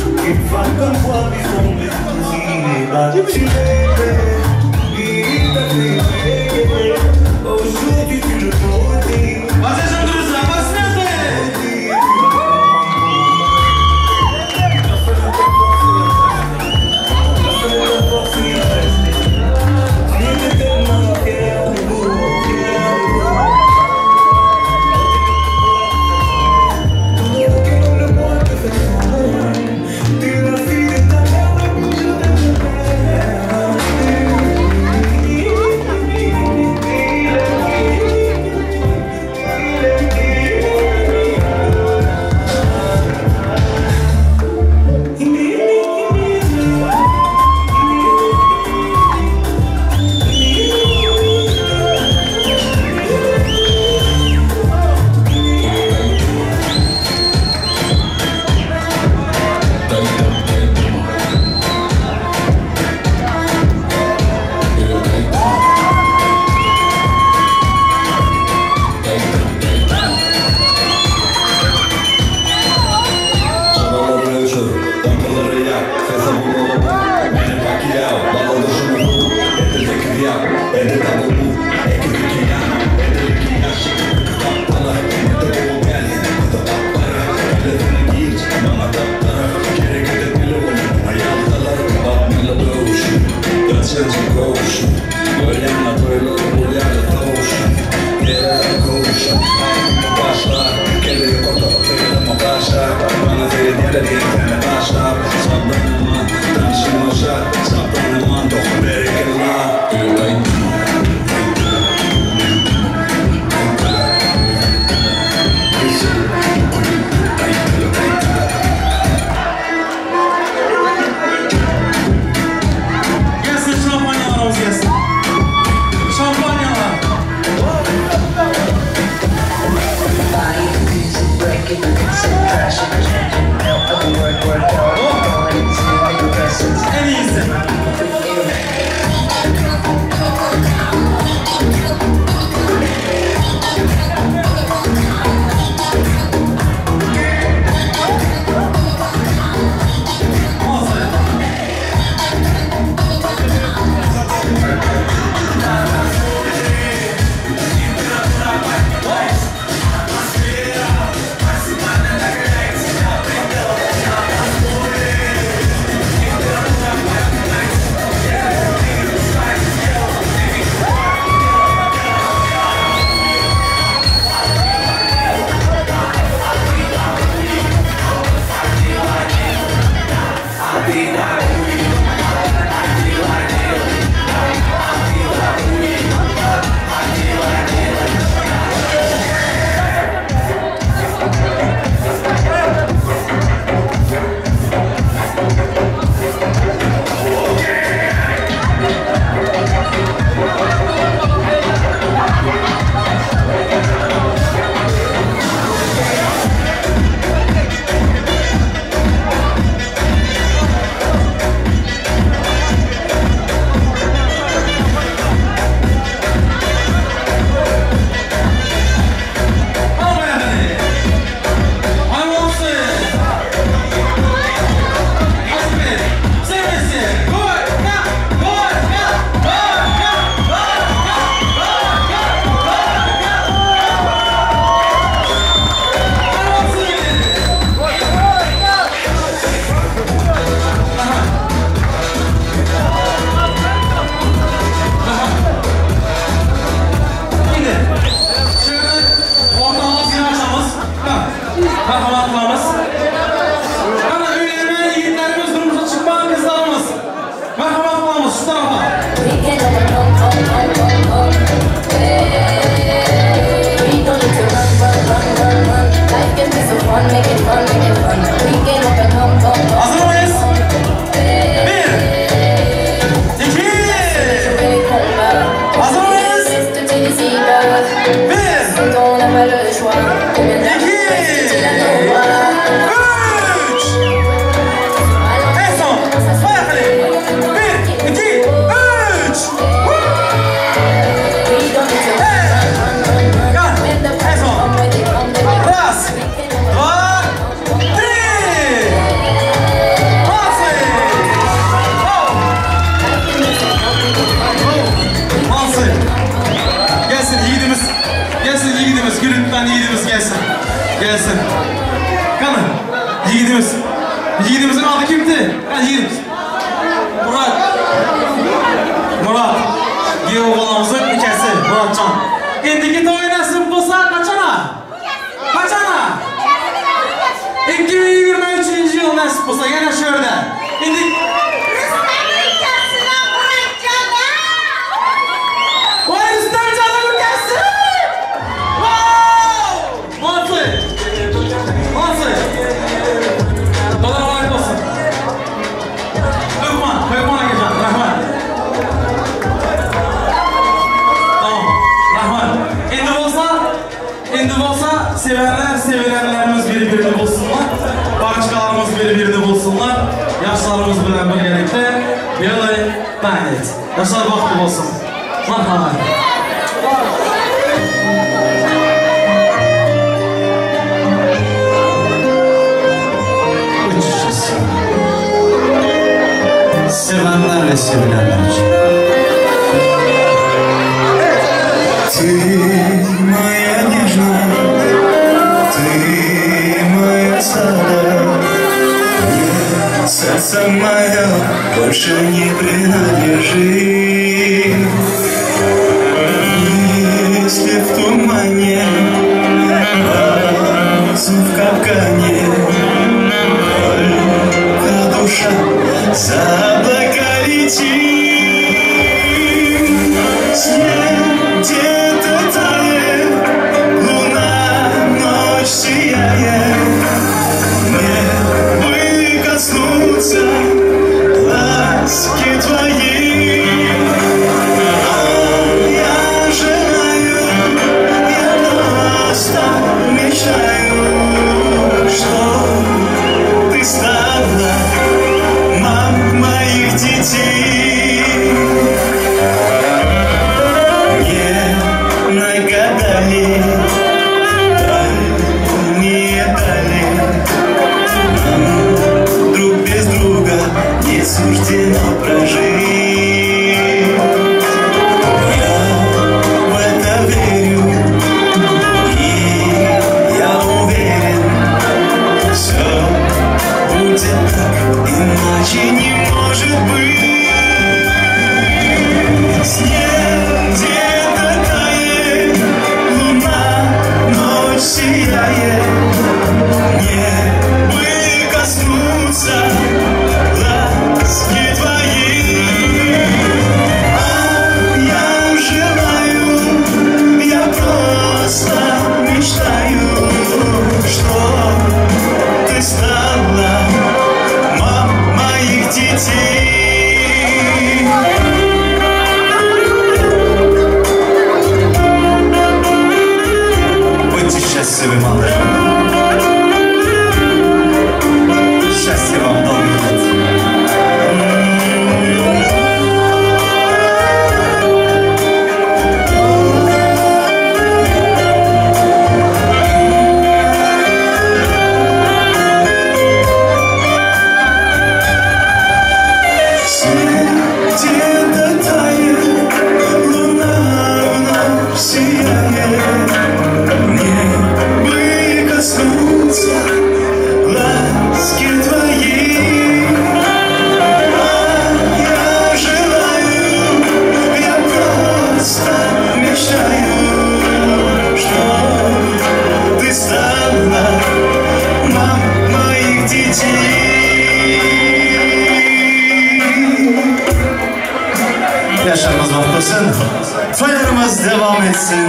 Gelsin. Qani, yigitimiz. Yigitimizin adı kimdi? Qani yigitimiz. Murat. Murat. Giyov bolamizning ukasi Muratjon. Endigi to'y nasib bo'lsa qachon? Qachon? 2023-yil nasib bo'lsa yana shu yerda. Endi Voy Rustamjonning ukasi! Wow! Молодцы! Молодцы! Xudo muborak bo'lsin. Hökman, Hökman akajon, rahmat. Tamam, rahmat. Endi bo'lsa sevenler, sevilenlerimiz bir-birini bulsunlar. Parçalarımız bir-birini bulsunlar. Yaşlarımız bilan birgalikda Белый танец. Yoshlar baxtli bo'lsin. Marhamat. Sevenler ve sevilenler için. Ты моя нежность, ты моя сада. Сердце мое больше не принадлежит. Если в тумане, разум в капкане, только душа за облака летит. Снег где-то тает, луна ночь сияет. Мне бы коснуться ласки твоей. А я желаю, я просто мечтаю, что ты стала мамой моих детей. Не нагадали, не дали, нам друг без друга не суждено прожить. Я в это верю, и я уверен, все будет так, иначе не может быть. Снег где-то тает, луна ночь сияет. Мне бы коснуться ласки твоей. А я желаю, я просто мечтаю, что ты стала мамой моих детей. Будьте счастливы, малыши. Счастья вам долгих лет. Снег где-то тает, луна вновь сияет. Мне бы коснуться ласки твоей. А я желаю, я просто мечтаю, что ты стала мамой моих детей. Yaşlarımız baxtlı, toylarımız devam etsin.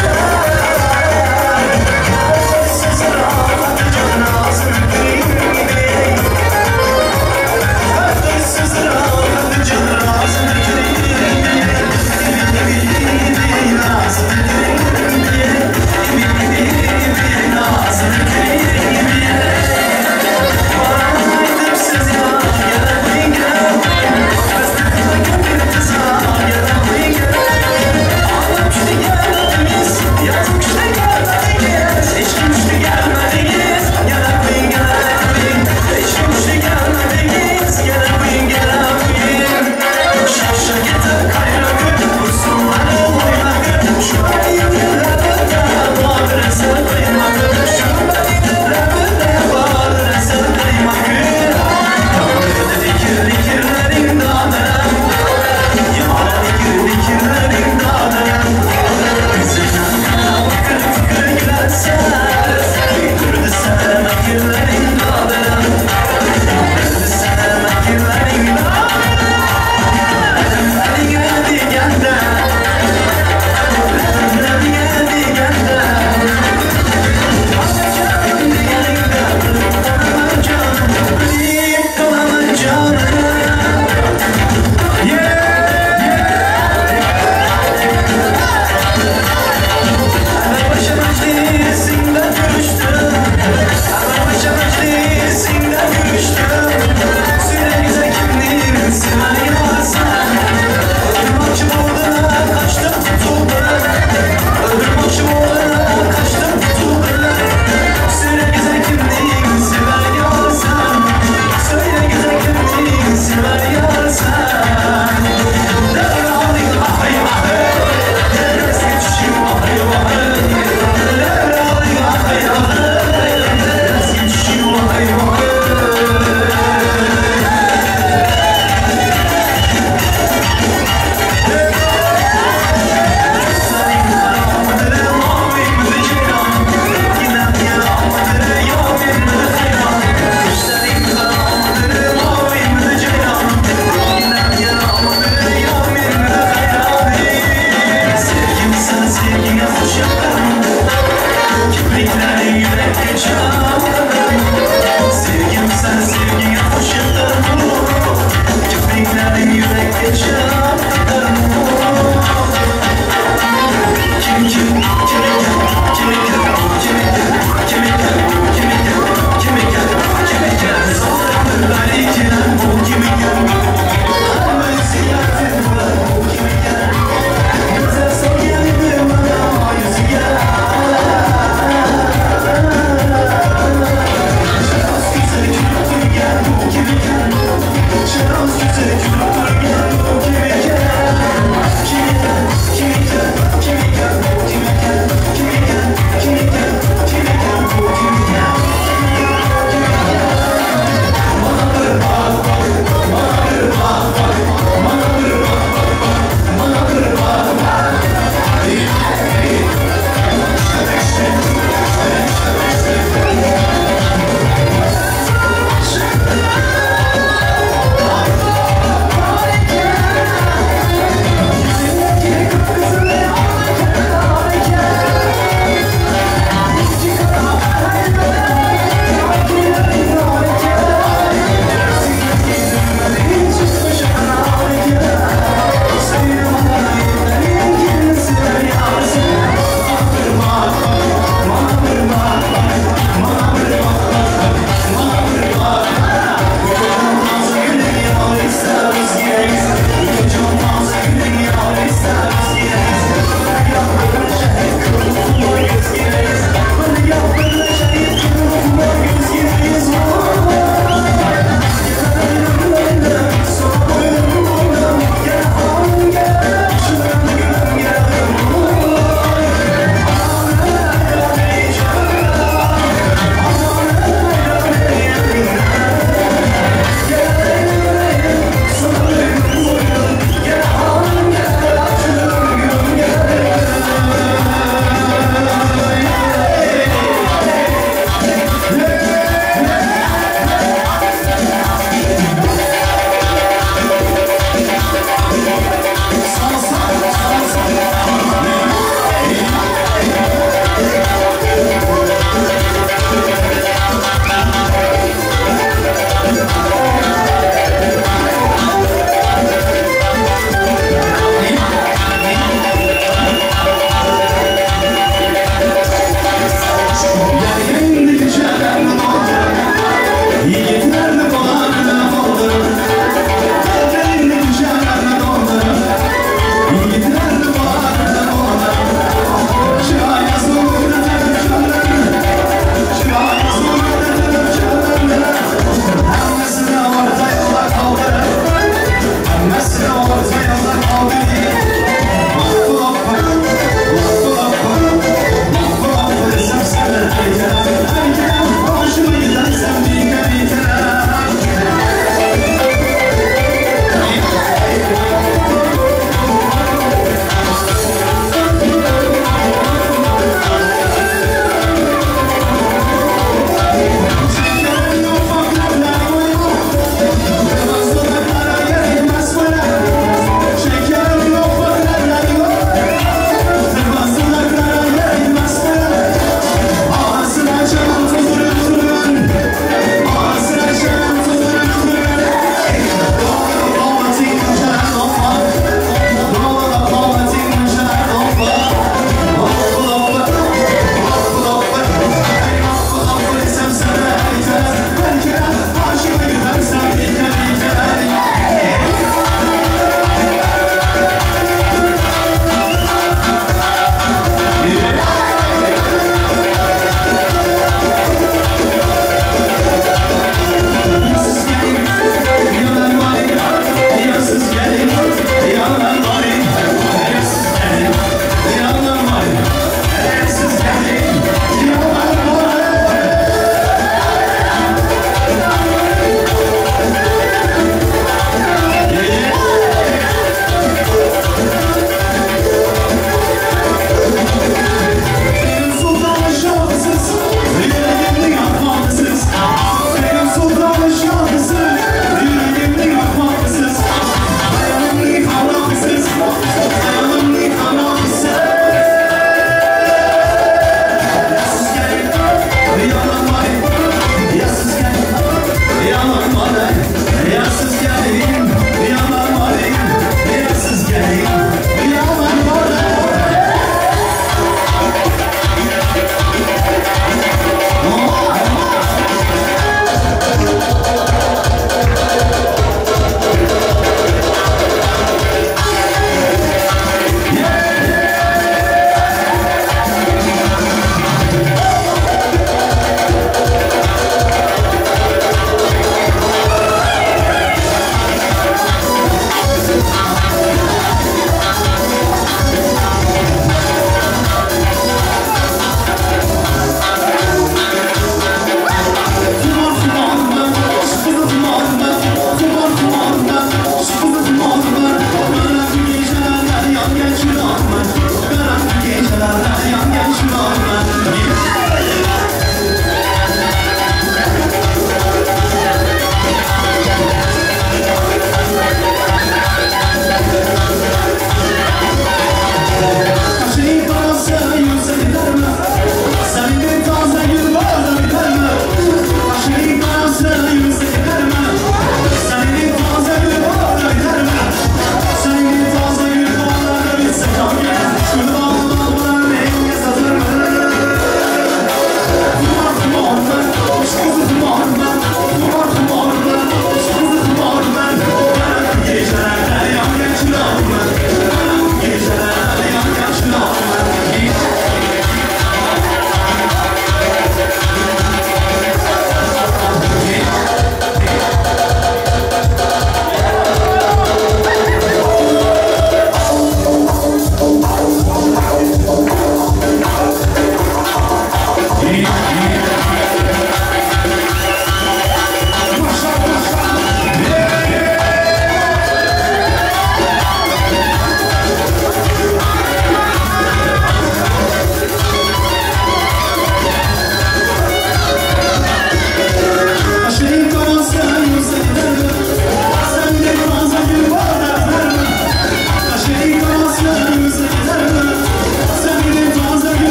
Yeah.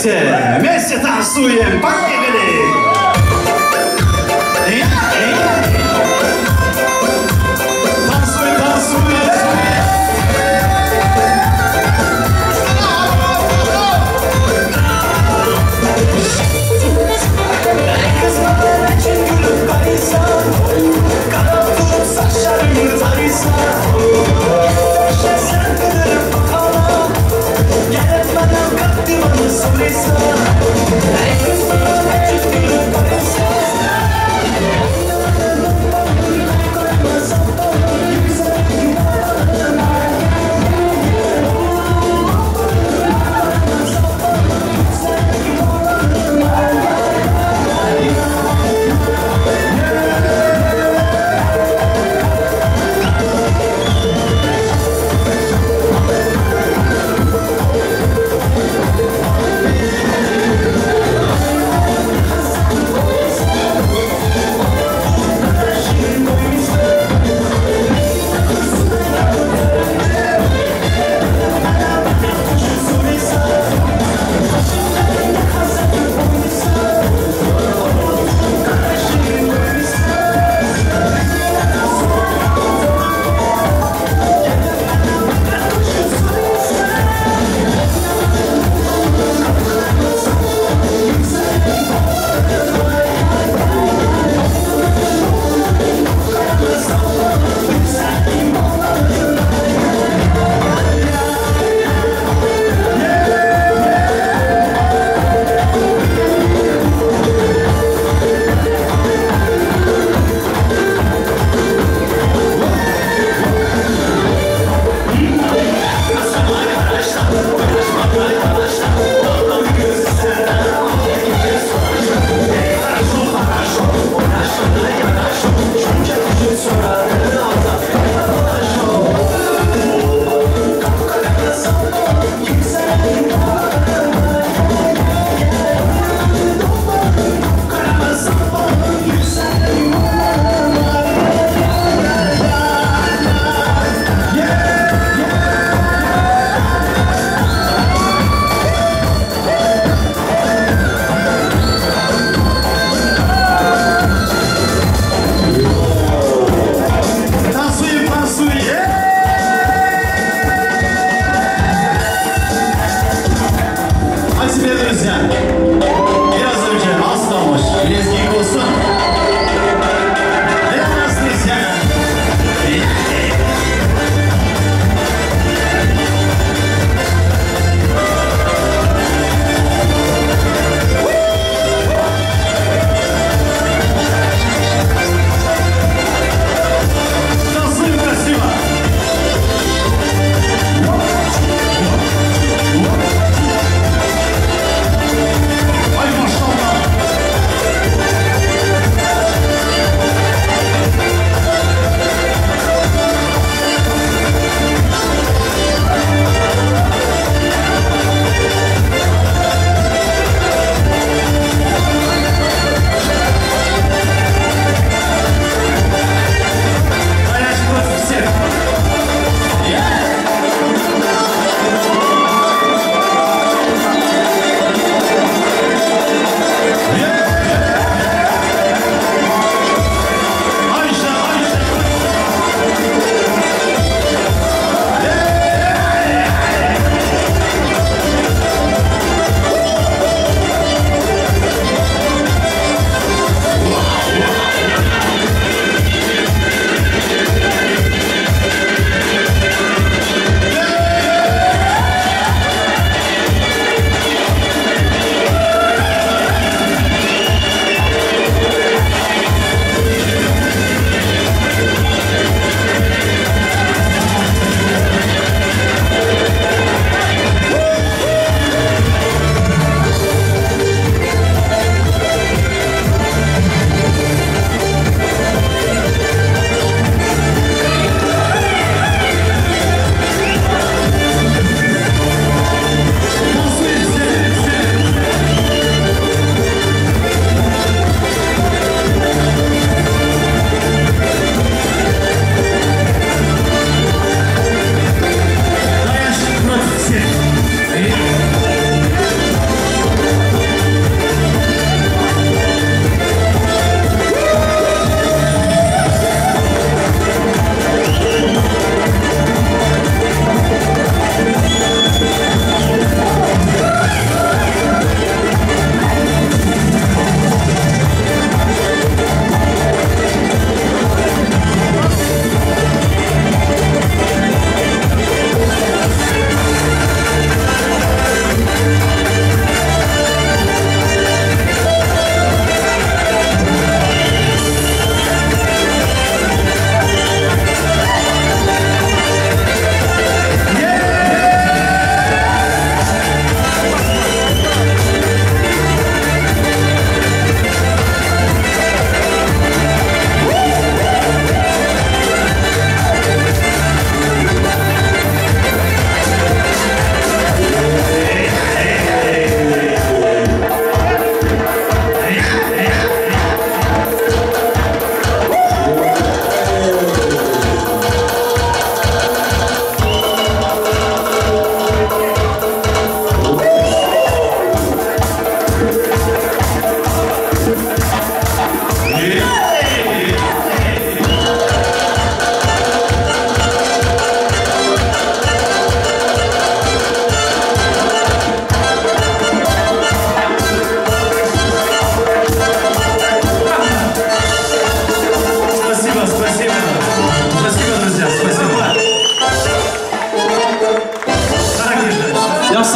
Вместе танцуем! Поехали! Танцуй, танцуй!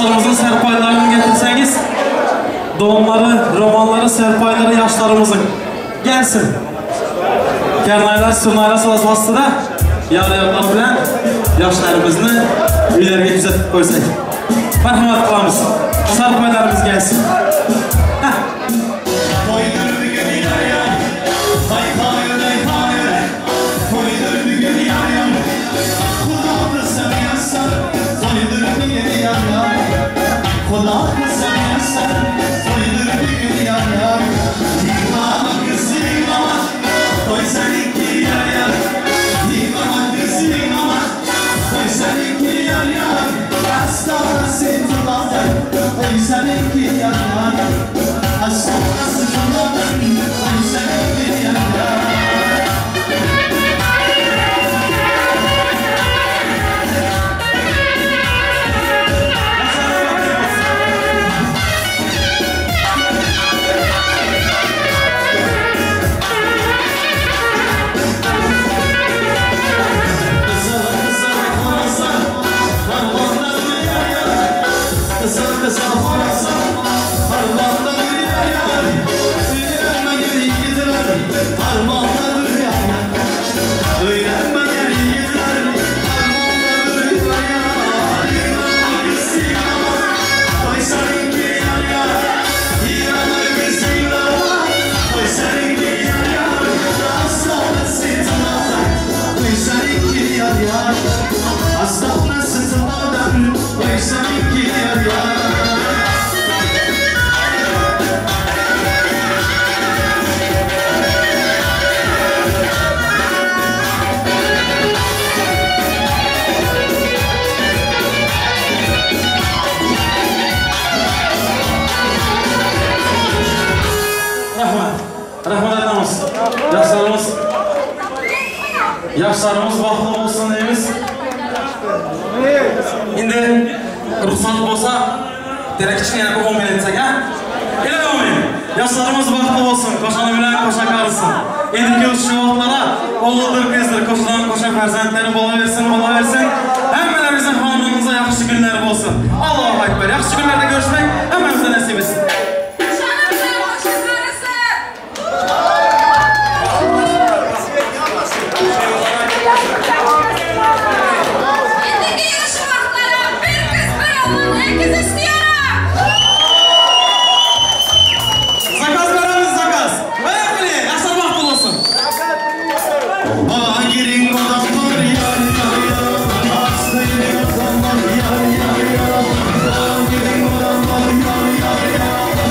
Yoshlarimizning sarpoylarini getirsangiz, donları, romanları, sarpoylari yoshlarimizning gelsin. Karnaylar, surnaylar ostida yar-yarlar bilan yoshlarimizni uylarga kuzatib qo'ysak. Marhamat qilamiz. Sarpoylarimiz gelsin. Yoshlarimiz baxtli bo'lsin deymiz. Endi ruxsat bo'lsa, derak kichkina yana bir 10 ming etsak, ha? Iloyim. Yoshlarimiz baxtli bo'lsin, qo'shani bilan qo'sha qarisin. Endigi shu vaqtlara o'g'ildir, qizdir, qo'shadan qo'sha farzandlari bo'laversin, bo'laversin. Hammalarimizning xonadonimizda yaxshi kunlar bo'lsin. Allohu akbar. Yaxshi kunlarda ko'rishmak hammamizga nasib etsin. Yar yar yar,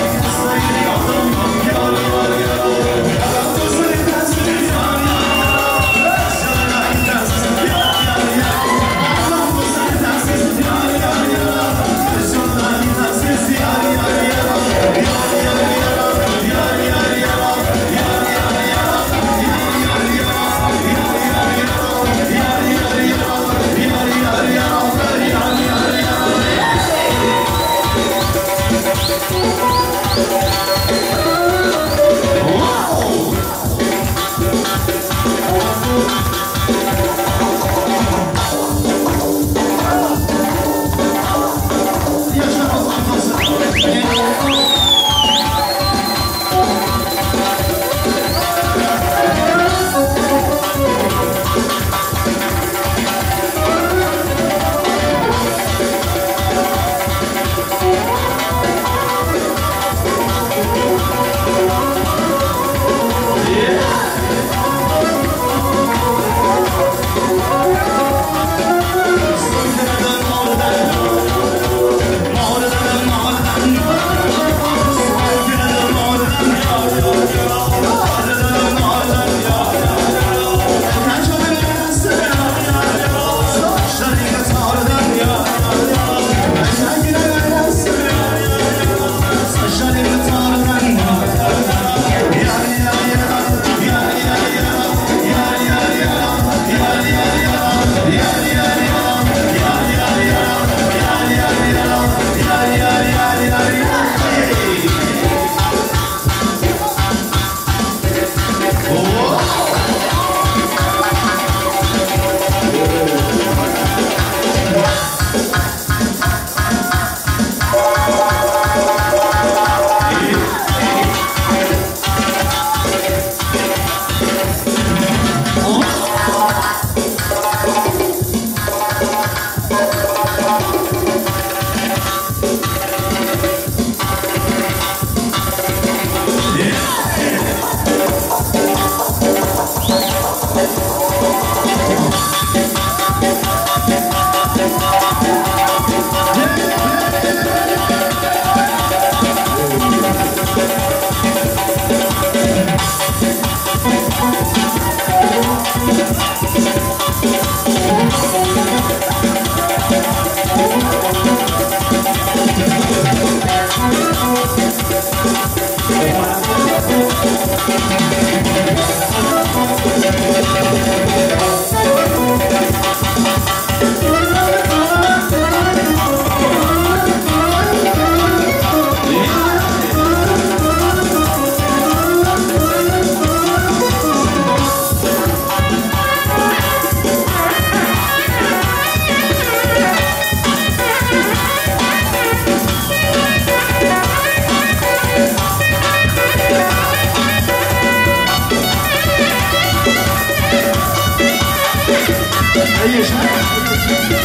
Конечно.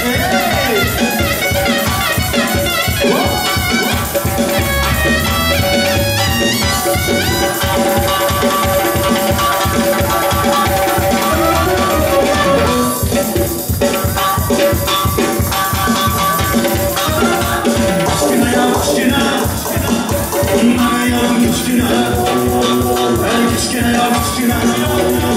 Эй! Kichkina, kichkina, kichkina, kichkina.